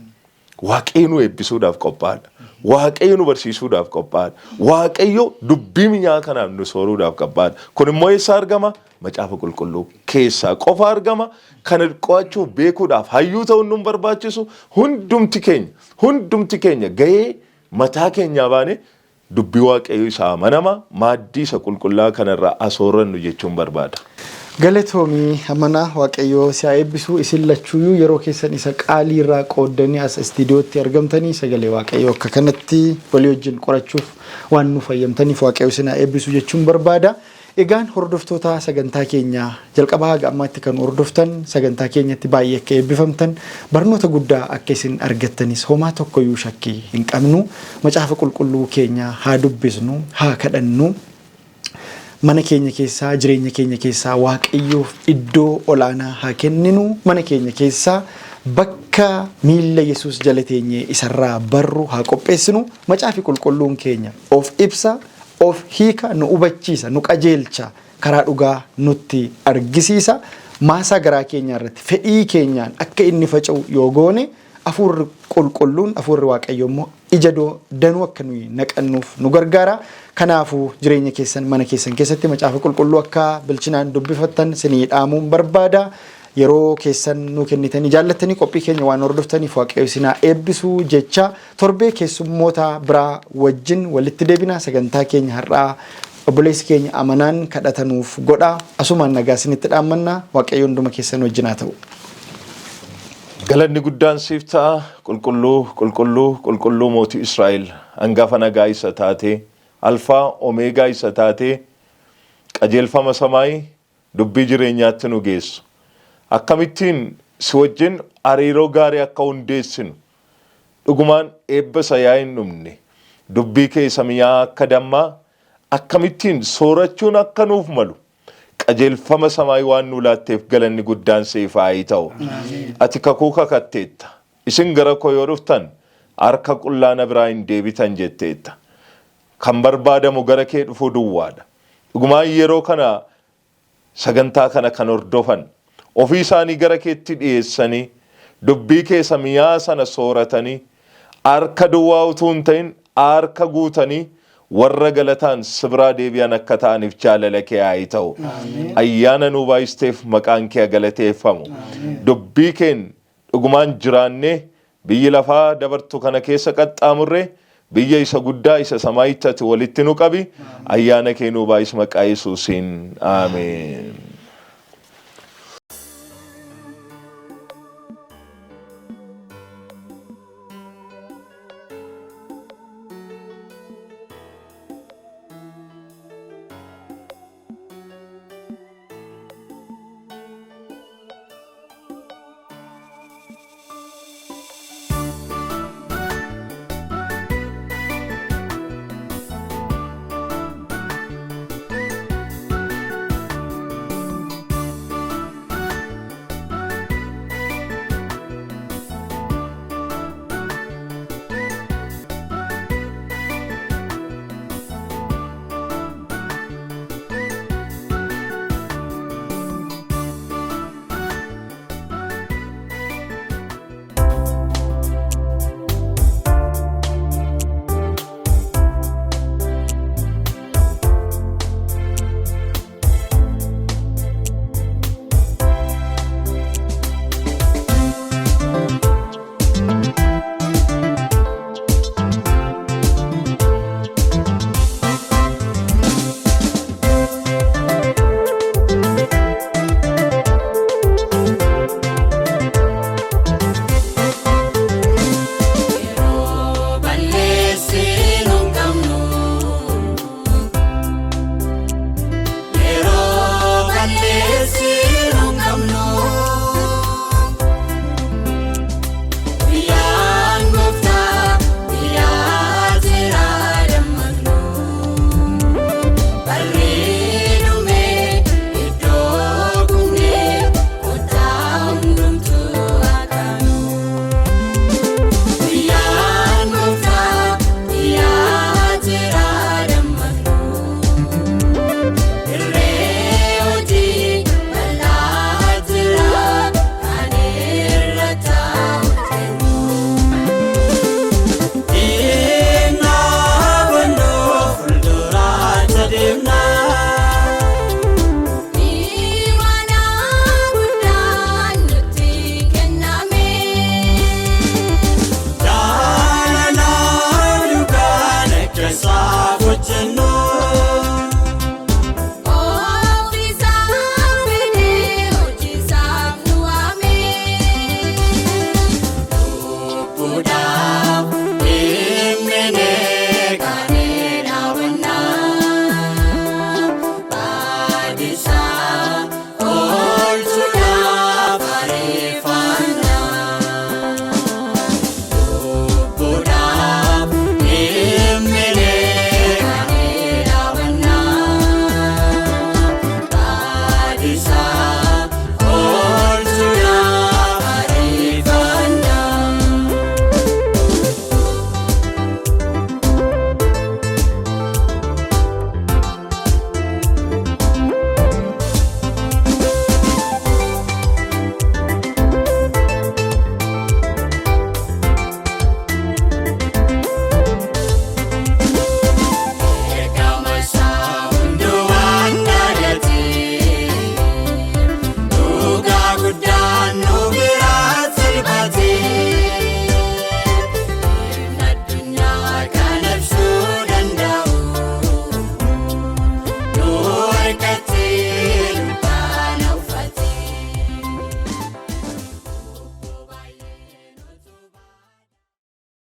Waaqayyo nu eebbisuudhaaf qophaa'aadha. Waaqayyo nu barsiisuudhaaf qophaa'aadha. Waaqayyo dubbii minyaa kanaaf nu sooruudhaaf qophaa'aadha. Kun immoo eessaa argama? Macaafa Qulqulluu keessaa qofa argama. Kana qo'achuu beekuudhaaf hayyuu ta'uun nu barbaachisu. Hundumti keenya gahee mataa keenyaa baane dubbii Waaqayyo isa amanama, maaddii isa qulqullaa kanarraa asoorannu jechuun barbaada. Galatoomii Amanaa, Waaqayyoo si haa eebbisu. Isin lachuuyyuu yeroo keessan isa qaalii irraa qooddanii as istiidiyootti argamtanii sagalee Waaqayyoo akka kanatti walii wajjin qorachuuf waan nu fayyamtaniif Waaqayyoo isin haa eebbisu jechuun barbaada. Egaan hordoftoota sagantaa keenyaa, jalqabaa haga ammaatti kan hordoftan, sagantaa keenyatti baay'ee akka eebbifamtan, barnoota guddaa akka isin argattanis homaa tokkoyyuu shakkii hin qabnu. Macaafa Qulqulluu keenya haa dubbisnu, haa kadhannu. Mana keenya keessaa, jireenya keenya keessaa Waaqayyoof iddoo olaanaa haa kenninu. Mana keenya keessaa bakka miilla Yesuus jala teenyee isarraa barru haa qopheessinu. Macaafi Qulqulluun keenya of ibsa, of hiika, nu hubachiisa, nu qajeelcha, karaa dhugaa nutti argisiisa. Maasaa garaa keenyaa irratti fedhii keenyaan akka inni faca'u yoo goone, Hafuurri Qulqulluun, hafuurri Waaqayyo immoo ija danuu akka nuyi naqannuuf nu gargaara. Kanaafuu jireenya keessan, mana keessan keessatti Macaafa Qulqulluu akka bilchinaan dubbifattan sinii dhaamuun barbaada. Yeroo keessan nuu kennitanii, jaallattanii qophii keenya waan hordoftaniif Waaqayyo isin haa eebbisu jecha, torbee keessummoota biraa wajjin walitti deebina. Sagantaa keenya har'aa obboleessi keenya Amanaan kadhatanuuf godha. Asumaan nagaa isinitti dhaammanna. Waaqayyo hunduma keessan wajjin haa ta'u. Galanni guddaan siif ta'a, qulqulluu, qulqulluu, qulqulluu, mootii Israa'el, hangafa nagaa isa taate, alfaa omeegaa isa taate, qajeelfama samaayii dubbii jireenyaatti nu geessu. Akkamittiin si wajjin hariiroo gaarii akka hundeessinu, dhugumaan eebba isa yaa hin dhumne, dubbii kee isa mi'aa akka dammaa Akkamittiin soorachuun akka nuuf malu qajeelfama samaayii waan nu laatteef galanni guddaan siif haa ta'u. Ati kakuu kakatteetta. Isin gara koo yoo dhuftan harka qullaa na biraa hin deebitan jetteetta. Kan barbaadamu gara kee dhufuu duwwaadha. Dhugumaan yeroo kana sagantaa kana kan hordofan ofii isaanii gara keetti dhiyeessanii dubbii keessa mi'aa sana sooratanii harka duwwaa utuu hin ta'in harka guutanii warra galataan si biraa deebi'an akka ta'aniif jaalala kee haa ta'u. Ayyaana nuu baay'isteef maqaan kee galateeffamu. Dubbii keen dhugumaan jiraannee biyyi lafaa dabartu kana keessa qaxxaamurree biyya isa guddaa isa samaayitti ati walitti nu qabi. Ayyaana kee nuu baay'is maqaa Yesuusiin. Ameen.